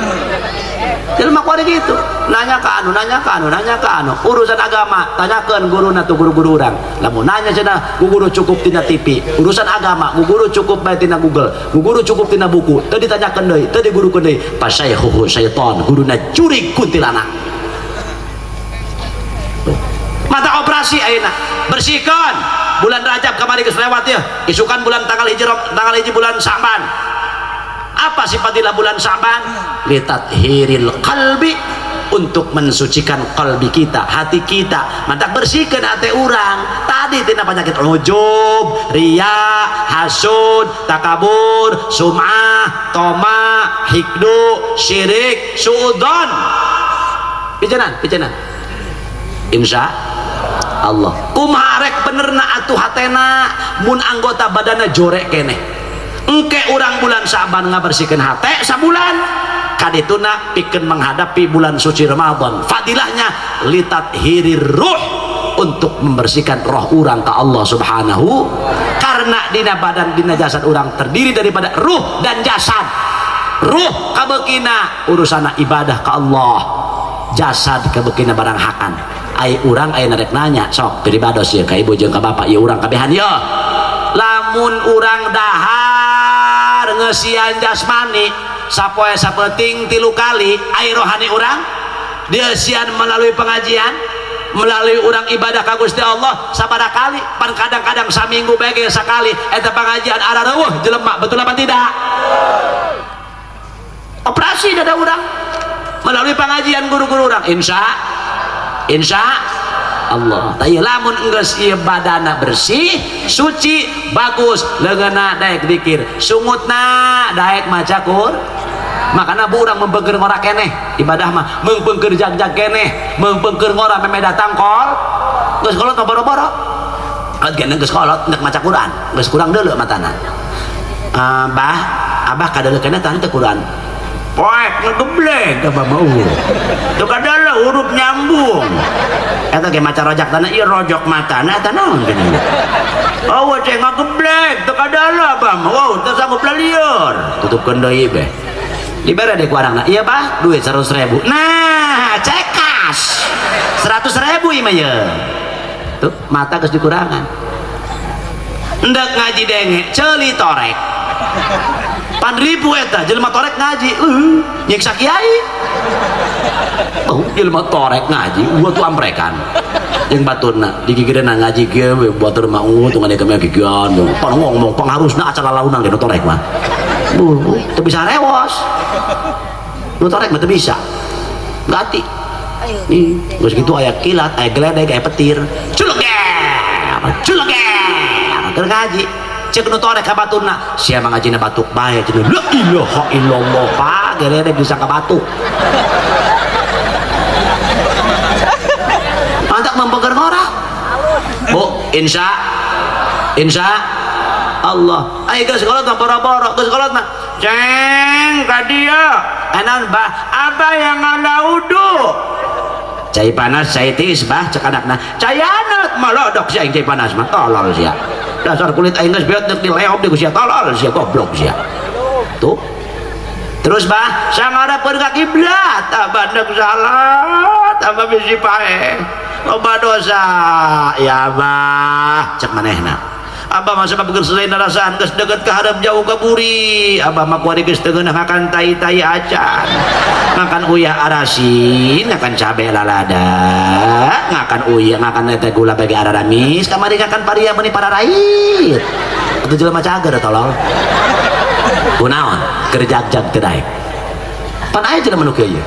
Jelema kuari gitu, nanya ka anu, nanya ka anu, nanya ka anu, urusan agama tanyakeun guruna tuh guru-guru urang. Lamun nanya cenah ku guru cukup tina TV, urusan agama ku guru cukup bae tina Google, ku guru cukup tina buku, teu ditanyakeun deui, teu digurukeun deui. Pasaihuhu syaitan, guruna jurig kuntilanak. Mata operasi ayeuna, bersihkan bulan Rajab kamari geus lewat ya, isukan bulan tanggal hiji, tanggal hiji bulan Sa'ban. Apa sifatilah bulan Sa'ban? Litathiril qalbi, untuk mensucikan kalbi kita, hati kita. Mantak bersihkan hati urang tadi tina penyakit ujub, riya, hasud, takabur, sum'ah, toma, hikdu, syirik, suudon. Pijenan, pijenan. Insya Allah. Kumaha rek benerna atuh hatena mun anggota badana jorek keneh. Engke urang bulan Sa'ban ngabersihkeun hate sabulan, kadituna pikeun menghadapi bulan suci Ramadan. Fadilahnya litathhirir ruh, Untuk membersihkan roh urang ke Allah Subhanahu, karena dina badan, dina jasad urang terdiri daripada ruh dan jasad. Ruh kabekina urusana ibadah ke Allah, jasad kabekina barang hakan. Ai urang aya narek nanya sok pribados ya ka ibu jeung ka bapak, ya urang kabehan ya, lamun urang dahar ngeusian jasmani sapoe sapeting 3 kali, ai rohani urang dieusian melalui pengajian, melalui urang ibadah ka Gusti Allah sabaraha kali? Pan kadang-kadang saminggu bae ge sakali eta pengajian arareuweuh jelema, betul apa tidak? Operasi dada urang melalui pengajian guru-guru urang, insya insya Allah. Tapi lamun geus ieu badana bersih, suci, bagus, leungeunna daek dikir, sungutna daek maca Qur'an. Makana bu, urang meungpeungkeun ngora keneh, ibadah mah meungpeungkeun jag-jag keneh, meungpeungkeun ngora meme datang kol geus kolot mah boro-boro. Kolot gene geus kolot nek maca Quran geus kurang deuleu matana. Abah, abah kadeuleu keneh tah teu Quran poek ngegeblek abah mah, teu kadeuleu huruf nyambung eta ge maca rojak tanah ieu rojok matana eta naon geuning. Oh, teh ngageblek teu kadeuleu abah mah, wow, teu sanggup lalieur, tutupkeun deui beh. Dibere deh ku arangna, iya bah, duit 100.000. Nah, cekas 100.000 ieu mah ye. Tuh mata geus dikurangan. Hendak ngaji denge ceuli torek pan ribu eta jelema torek ngaji, nyiksa kiai. Oh, jelema torek ngaji gua tuh amprekan jeung baturna digigireunna ngaji ge batur mah tuh ngade kami gigian pan ngomong pangharusna acara launan ge nu torek mah. Bu, teu bisa rewos. Nu torek mah teu bisa. Ganti. Nih, geus kitu aya kilat, aya geledek, aya petir. Culeger, culeger. Keur ngaji. Cek nu torek ka baturna, sia mah ngajina batuk bae cenah. La ilaha illallah, Pak, geledek bisa ka batuk. Mantak mempeker ngora. Bu, insya insya Allah. Ayo geus kolot mah boro-boro, geus kolot mah. Ceng ka dieu. Enan bah, abah yang ngala wudu. Cai panas, cai tiis bah, cek anakna. Cai anet malodok sia aing cai panas mah, tolol sia. Dasar kulit aing geus beot deuk dileop deui ku sia, tolol sia, goblok sia. Tuh. Terus bah, sangarepkeun ka kiblat, abah deuk salat, abah bisi paeh. Loba dosa, ya abah, cek manehna. Abah mah sabab geus selesai narasaan geus deukeut ka hareup jauh ka buri. Abah mah kuari geus teu ngeunah makan tai-tai acan. Makan uyah arasin, ngakan cabe lalada, ngakan uyah, ngakan teh gula bagi araramis, kamari ngakan paria meuni pararait. Atuh jelema cager tolol. Kunaon? Keur jag-jag teu daek. Pan aya jelema nu kieu ieu.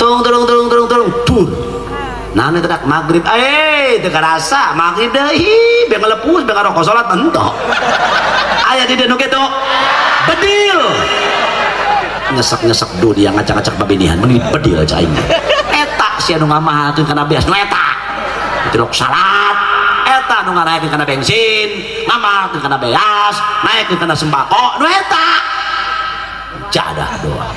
Tung turung turung turung turung tur. Nah, ini tedak maghrib, teu karasa maghrib deui, be ngelepus, be ngarokok salat entok. Aya di dieu nu kitu. Bedil. Nyesek-nyesek dunia, ngacak-ngacak babinihan, meni bedil cai aing. Eta sia nu ngamahalkeun kana beas nu eta. Tilok salat, eta nu nganaikeun kana bensin, ngamahalkeun kana beas, naikeun kana sembako, nu eta. Jadah doa.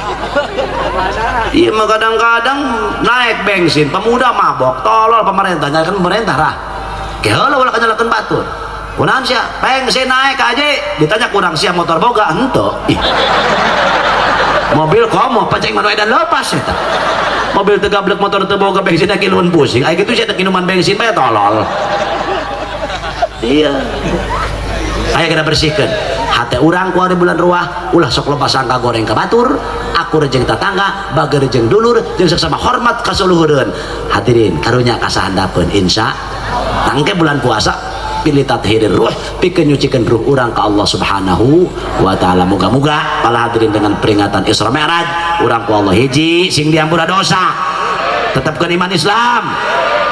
Iya mah kadang-kadang naik bensin, pemuda mabok, tolol pemerintah, nyalakan pemerintah rah. Keheula ulah nyalakan batur. Kunaon sia? Bensin naik aja, ditanya kurang sia motor boga henteu. Ih. Mobil komo paceng manu edan lepas eta. Mobil teu gablek, motor teu boga, bensinna kiluan pusing. Aya kitu sia teh minuman bensin bae tolol. Iya. Aya kita bersihkeun hate urang ku ari bulan ruah, ulah sok loba sangka goreng ka batur, akur jeung tetangga, bager jeung dulur, jeung saksama hormat ka saluhureun. Hadirin karunya kasahandapeun, insya tangke bulan puasa pilih tathirir ruh, pikeun nyucikeun ruh urang ka Allah Subhanahu wa taala. Moga-moga para hadirin dengan peringatan Isra Mi'raj urang ku Allah hiji sing diampura dosa, tetapkeun iman Islam,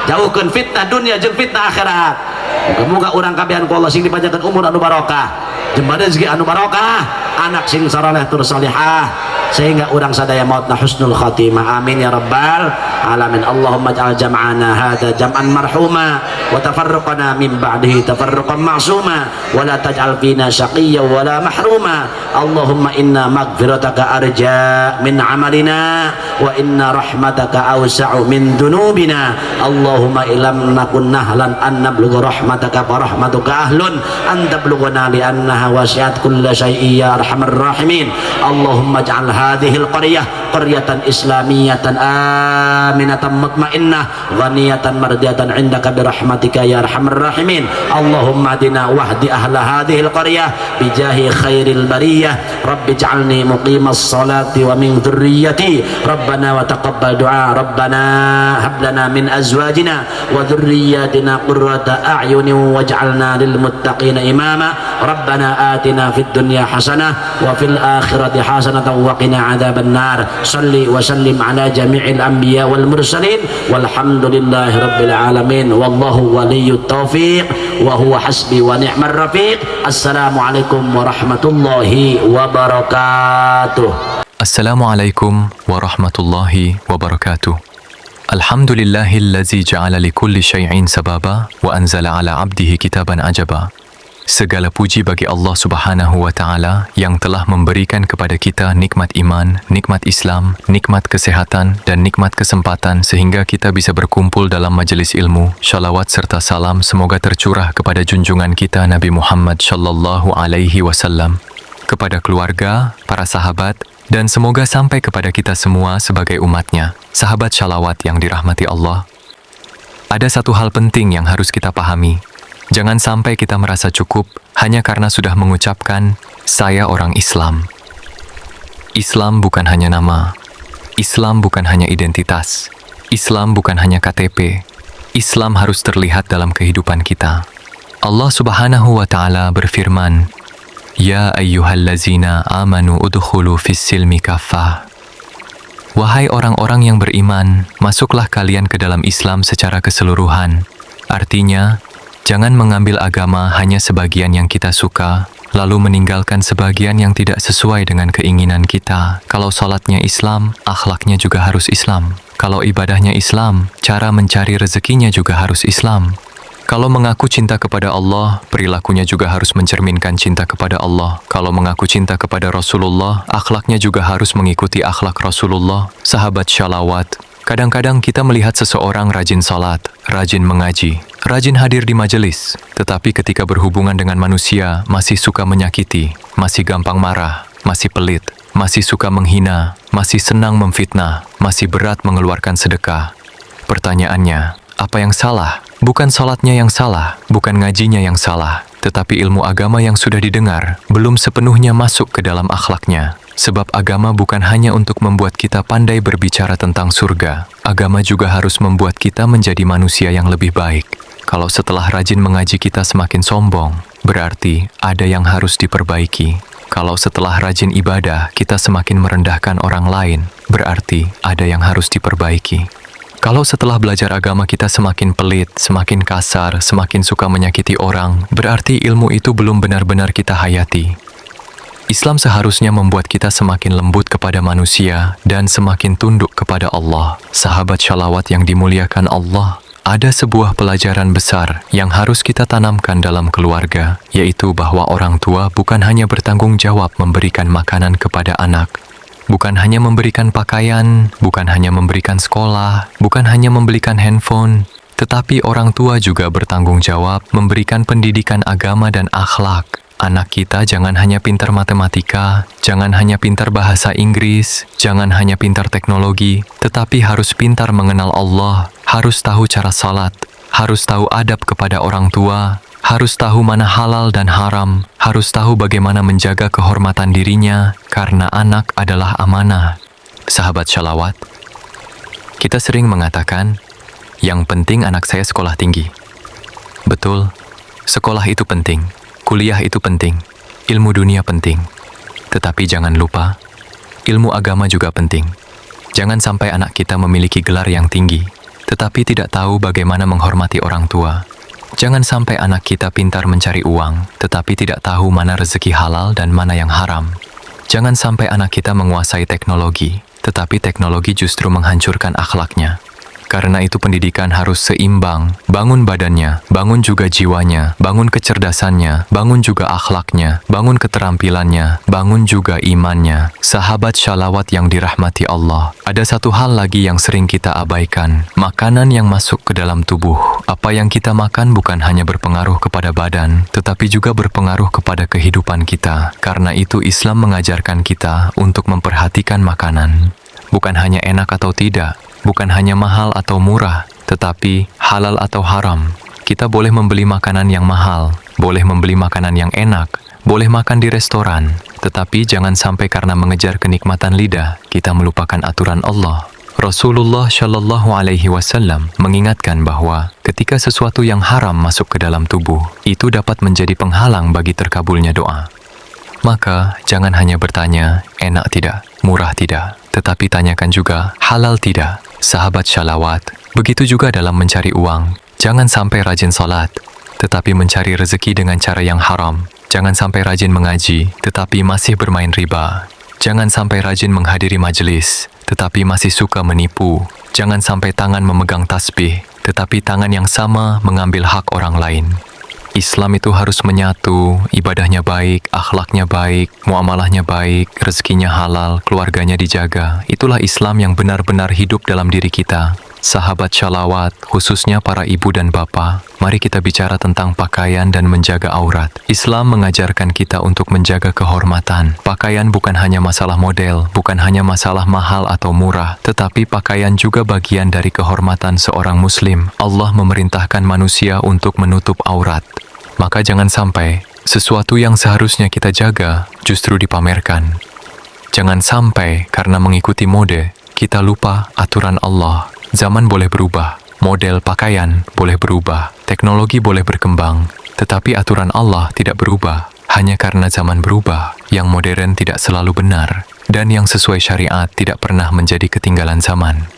jauhkeun fitnah dunia jeung fitnah akhirat. Moga-moga urang kabehan ku Allah sing dipanjangkeun umur anu barokah, jembar rezeki anu barokah, anak sing saraleh tur salihah. Sehingga urang sadaya mautna husnul khatimah. Amin ya rabbal alamin. Allahumma ij'al jam'ana hadza jam'an marhuma wa tafarruqana min ba'dihi tafarruqan ma'suma wa la taj'al fina syaqiyyan wa la mahruma. Allahumma inna maghfirataka arja min amalina wa inna rahmataka awsa'u min dunubina. Allahumma ilam nakun nahlan an nablugha rahmataka fa rahmatuka ahlun an tablughana li annaha wasi'at kulla syai'in ya arhamar rahimin. Allahumma ij'al hadhil qaryah qaryatan islamiyatan aminatan mutmainnah ghaniyatan mardiyatan indaka birahmatika ya arhamar rahimin. Allahumma adina wahdi ahla hadhil qaryah bijahi khairil bariyah. Rabbi ij'alni muqimas salati wa min dzurriyyati. Rabbana wa taqabbal du'a. Rabbana hab lana min azwajina wa dzurriyyatina qurrata a'yunin waj'alna lil muttaqina imama. Rabbana atina fid dunya hasanah wa fil akhirati hasanatan wa qina adzaban nar. Salli wa sallim ala jami'il anbiya wal mursalin walhamdulillahi rabbil alamin. Wallahu waliyyut taufiq wa huwa hasbi wa ni'mar rafiq. Assalamualaikum warahmatullahi wabarakatuh. Assalamualaikum warahmatullahi wabarakatuh. Alhamdulillahillazi ja'ala likulli syai'in sababa wa anzala ala abdihi kitaban ajaba. Segala puji bagi Allah Subhanahu wa taala yang telah memberikan kepada kita nikmat iman, nikmat Islam, nikmat kesehatan dan nikmat kesempatan sehingga kita bisa berkumpul dalam majelis ilmu. Shalawat serta salam semoga tercurah kepada junjungan kita Nabi Muhammad sallallahu alaihi wasallam, kepada keluarga, para sahabat, dan semoga sampai kepada kita semua sebagai umatnya, sahabat shalawat yang dirahmati Allah. Ada satu hal penting yang harus kita pahami. Jangan sampai kita merasa cukup hanya karena sudah mengucapkan, "Saya orang Islam." Islam bukan hanya nama. Islam bukan hanya identitas. Islam bukan hanya KTP. Islam harus terlihat dalam kehidupan kita. Allah Subhanahu wa taala berfirman, "Ya ayyuhallazina amanu udkhulu fis silmi kaffah." Wahai orang-orang yang beriman, masuklah kalian ke dalam Islam secara keseluruhan. Artinya, jangan mengambil agama hanya sebagian yang kita suka, lalu meninggalkan sebagian yang tidak sesuai dengan keinginan kita. Kalau salatnya Islam, akhlaknya juga harus Islam. Kalau ibadahnya Islam, cara mencari rezekinya juga harus Islam. Kalau mengaku cinta kepada Allah, perilakunya juga harus mencerminkan cinta kepada Allah. Kalau mengaku cinta kepada Rasulullah, akhlaknya juga harus mengikuti akhlak Rasulullah. Sahabat shalawat, kadang-kadang kita melihat seseorang rajin salat, rajin mengaji, rajin hadir di majelis, tetapi ketika berhubungan dengan manusia masih suka menyakiti, masih gampang marah, masih pelit, masih suka menghina, masih senang memfitnah, masih berat mengeluarkan sedekah. Pertanyaannya, apa yang salah? Bukan salatnya yang salah, bukan ngajinya yang salah, tetapi ilmu agama yang sudah didengar belum sepenuhnya masuk ke dalam akhlaknya. Sebab agama bukan hanya untuk membuat kita pandai berbicara tentang surga. Agama juga harus membuat kita menjadi manusia yang lebih baik. Kalau setelah rajin mengaji kita semakin sombong, berarti ada yang harus diperbaiki. Kalau setelah rajin ibadah kita semakin merendahkan orang lain, berarti ada yang harus diperbaiki. Kalau setelah belajar agama kita semakin pelit, semakin kasar, semakin suka menyakiti orang, berarti ilmu itu belum benar-benar kita hayati. Islam seharusnya membuat kita semakin lembut kepada manusia dan semakin tunduk kepada Allah. Sahabat shalawat yang dimuliakan Allah, ada sebuah pelajaran besar yang harus kita tanamkan dalam keluarga, yaitu bahwa orang tua bukan hanya bertanggung jawab memberikan makanan kepada anak, bukan hanya memberikan pakaian, bukan hanya memberikan sekolah, bukan hanya membelikan handphone, tetapi orang tua juga bertanggung jawab memberikan pendidikan agama dan akhlak. Anak kita jangan hanya pintar matematika, jangan hanya pintar bahasa Inggris, jangan hanya pintar teknologi, tetapi harus pintar mengenal Allah, harus tahu cara salat, harus tahu adab kepada orang tua, harus tahu mana halal dan haram, harus tahu bagaimana menjaga kehormatan dirinya, karena anak adalah amanah. Sahabat shalawat, kita sering mengatakan, yang penting anak saya sekolah tinggi. Betul, sekolah itu penting. Kuliah itu penting, ilmu dunia penting. Tetapi jangan lupa, ilmu agama juga penting. Jangan sampai anak kita memiliki gelar yang tinggi, tetapi tidak tahu bagaimana menghormati orang tua. Jangan sampai anak kita pintar mencari uang, tetapi tidak tahu mana rezeki halal dan mana yang haram. Jangan sampai anak kita menguasai teknologi, tetapi teknologi justru menghancurkan akhlaknya. Karena itu pendidikan harus seimbang, bangun badannya, bangun juga jiwanya, bangun kecerdasannya, bangun juga akhlaknya, bangun keterampilannya, bangun juga imannya. Sahabat shalawat yang dirahmati Allah, ada satu hal lagi yang sering kita abaikan, makanan yang masuk ke dalam tubuh. Apa yang kita makan bukan hanya berpengaruh kepada badan, tetapi juga berpengaruh kepada kehidupan kita. Karena itu Islam mengajarkan kita untuk memperhatikan makanan. Bukan hanya enak atau tidak, bukan hanya mahal atau murah, tetapi halal atau haram. Kita boleh membeli makanan yang mahal, boleh membeli makanan yang enak, boleh makan di restoran, tetapi jangan sampai karena mengejar kenikmatan lidah, kita melupakan aturan Allah. Rasulullah Shallallahu Alaihi Wasallam mengingatkan bahwa ketika sesuatu yang haram masuk ke dalam tubuh, itu dapat menjadi penghalang bagi terkabulnya doa. Maka jangan hanya bertanya, enak tidak, murah tidak, tetapi tanyakan juga, halal tidak. Sahabat shalawat, begitu juga dalam mencari uang. Jangan sampai rajin salat, tetapi mencari rezeki dengan cara yang haram. Jangan sampai rajin mengaji, tetapi masih bermain riba. Jangan sampai rajin menghadiri majelis, tetapi masih suka menipu. Jangan sampai tangan memegang tasbih, tetapi tangan yang sama mengambil hak orang lain. Islam itu harus menyatu, ibadahnya baik, akhlaknya baik, muamalahnya baik, rezekinya halal, keluarganya dijaga. Itulah Islam yang benar-benar hidup dalam diri kita. Sahabat shalawat, khususnya para ibu dan bapak, mari kita bicara tentang pakaian dan menjaga aurat. Islam mengajarkan kita untuk menjaga kehormatan. Pakaian bukan hanya masalah model, bukan hanya masalah mahal atau murah, tetapi pakaian juga bagian dari kehormatan seorang muslim. Allah memerintahkan manusia untuk menutup aurat. Maka jangan sampai sesuatu yang seharusnya kita jaga justru dipamerkan. Jangan sampai karena mengikuti mode, kita lupa aturan Allah. Zaman boleh berubah, model pakaian boleh berubah, teknologi boleh berkembang, tetapi aturan Allah tidak berubah. Hanya karena zaman berubah, yang modern tidak selalu benar, dan yang sesuai syariat tidak pernah menjadi ketinggalan zaman.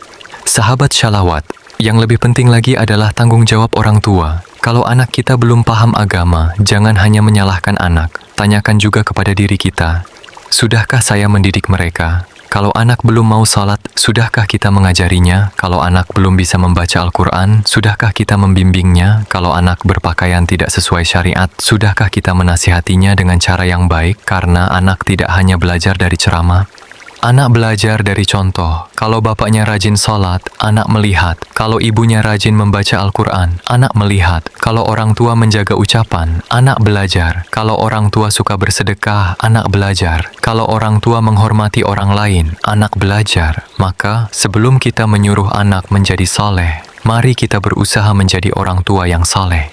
Sahabat shalawat, yang lebih penting lagi adalah tanggung jawab orang tua. Kalau anak kita belum paham agama, jangan hanya menyalahkan anak. Tanyakan juga kepada diri kita, sudahkah saya mendidik mereka? Kalau anak belum mau salat, sudahkah kita mengajarinya? Kalau anak belum bisa membaca Al-Quran, sudahkah kita membimbingnya? Kalau anak berpakaian tidak sesuai syariat, sudahkah kita menasihatinya dengan cara yang baik? Karena anak tidak hanya belajar dari ceramah. Anak belajar dari contoh. Kalau bapaknya rajin sholat, anak melihat. Kalau ibunya rajin membaca Al-Quran, anak melihat. Kalau orang tua menjaga ucapan, anak belajar. Kalau orang tua suka bersedekah, anak belajar. Kalau orang tua menghormati orang lain, anak belajar. Maka, sebelum kita menyuruh anak menjadi saleh, mari kita berusaha menjadi orang tua yang saleh.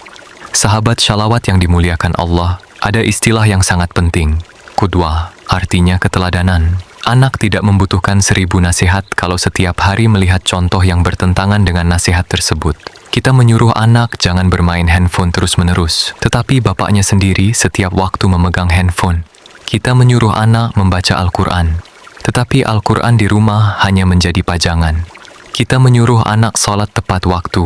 Sahabat shalawat yang dimuliakan Allah, ada istilah yang sangat penting. Qudwah, artinya keteladanan. Anak tidak membutuhkan 1000 nasihat kalau setiap hari melihat contoh yang bertentangan dengan nasihat tersebut. Kita menyuruh anak jangan bermain handphone terus-menerus, tetapi bapaknya sendiri setiap waktu memegang handphone. Kita menyuruh anak membaca Al-Quran, tetapi Al-Quran di rumah hanya menjadi pajangan. Kita menyuruh anak sholat tepat waktu,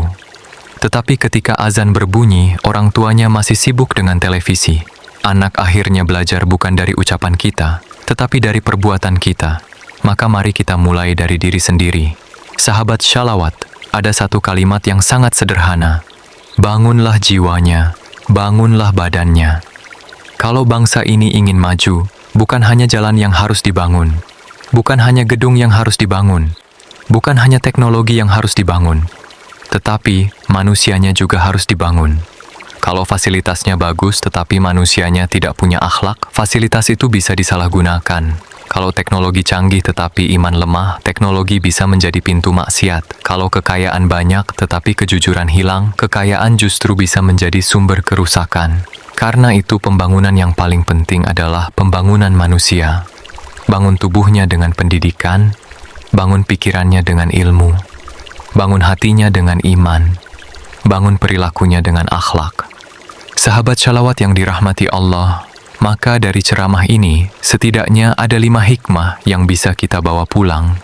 tetapi ketika azan berbunyi, orang tuanya masih sibuk dengan televisi. Anak akhirnya belajar bukan dari ucapan kita, tetapi dari perbuatan kita. Maka mari kita mulai dari diri sendiri. Sahabat shalawat, ada satu kalimat yang sangat sederhana. Bangunlah jiwanya, bangunlah badannya. Kalau bangsa ini ingin maju, bukan hanya jalan yang harus dibangun, bukan hanya gedung yang harus dibangun, bukan hanya teknologi yang harus dibangun, tetapi manusianya juga harus dibangun. Kalau fasilitasnya bagus tetapi manusianya tidak punya akhlak, fasilitas itu bisa disalahgunakan. Kalau teknologi canggih tetapi iman lemah, teknologi bisa menjadi pintu maksiat. Kalau kekayaan banyak tetapi kejujuran hilang, kekayaan justru bisa menjadi sumber kerusakan. Karena itu pembangunan yang paling penting adalah pembangunan manusia. Bangun tubuhnya dengan pendidikan, bangun pikirannya dengan ilmu, bangun hatinya dengan iman, bangun perilakunya dengan akhlak. Sahabat shalawat yang dirahmati Allah, maka dari ceramah ini, setidaknya ada 5 hikmah yang bisa kita bawa pulang.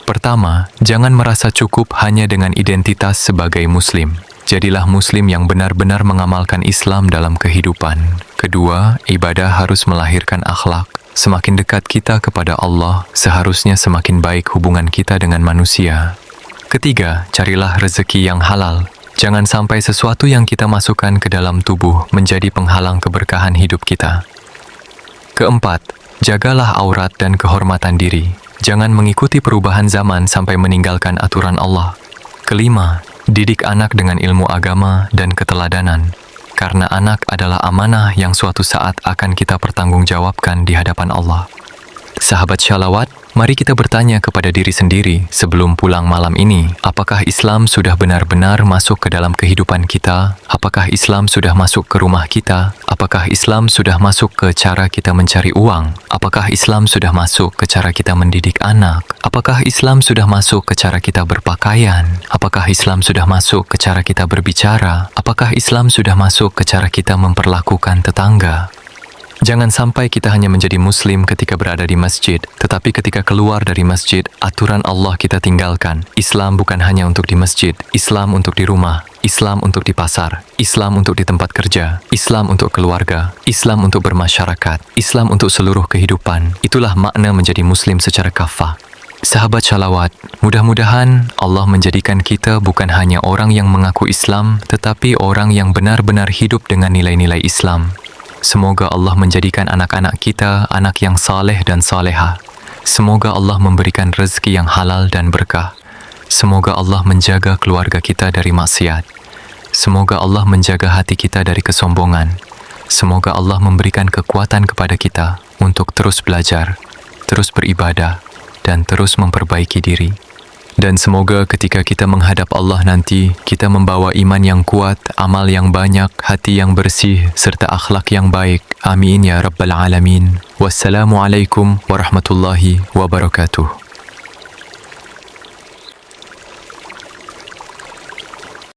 Pertama, jangan merasa cukup hanya dengan identitas sebagai Muslim. Jadilah Muslim yang benar-benar mengamalkan Islam dalam kehidupan. Kedua, ibadah harus melahirkan akhlak. Semakin dekat kita kepada Allah, seharusnya semakin baik hubungan kita dengan manusia. Ketiga, carilah rezeki yang halal. Jangan sampai sesuatu yang kita masukkan ke dalam tubuh menjadi penghalang keberkahan hidup kita. Keempat, jagalah aurat dan kehormatan diri. Jangan mengikuti perubahan zaman sampai meninggalkan aturan Allah. Kelima, didik anak dengan ilmu agama dan keteladanan. Karena anak adalah amanah yang suatu saat akan kita pertanggungjawabkan di hadapan Allah. Sahabat shalawat, mari kita bertanya kepada diri sendiri sebelum pulang malam ini, apakah Islam sudah benar-benar masuk ke dalam kehidupan kita? Apakah Islam sudah masuk ke rumah kita? Apakah Islam sudah masuk ke cara kita mencari uang? Apakah Islam sudah masuk ke cara kita mendidik anak? Apakah Islam sudah masuk ke cara kita berpakaian? Apakah Islam sudah masuk ke cara kita berbicara? Apakah Islam sudah masuk ke cara kita memperlakukan tetangga? Jangan sampai kita hanya menjadi Muslim ketika berada di masjid, tetapi ketika keluar dari masjid, aturan Allah kita tinggalkan. Islam bukan hanya untuk di masjid, Islam untuk di rumah, Islam untuk di pasar, Islam untuk di tempat kerja, Islam untuk keluarga, Islam untuk bermasyarakat, Islam untuk seluruh kehidupan. Itulah makna menjadi Muslim secara kafah. Sahabat shalawat, mudah-mudahan Allah menjadikan kita bukan hanya orang yang mengaku Islam, tetapi orang yang benar-benar hidup dengan nilai-nilai Islam. Semoga Allah menjadikan anak-anak kita anak yang saleh dan saleha. Semoga Allah memberikan rezeki yang halal dan berkah. Semoga Allah menjaga keluarga kita dari maksiat. Semoga Allah menjaga hati kita dari kesombongan. Semoga Allah memberikan kekuatan kepada kita untuk terus belajar, terus beribadah, dan terus memperbaiki diri. Dan semoga ketika kita menghadap Allah nanti, kita membawa iman yang kuat, amal yang banyak, hati yang bersih, serta akhlak yang baik. Amin ya Rabbal Alamin. Wassalamualaikum warahmatullahi wabarakatuh.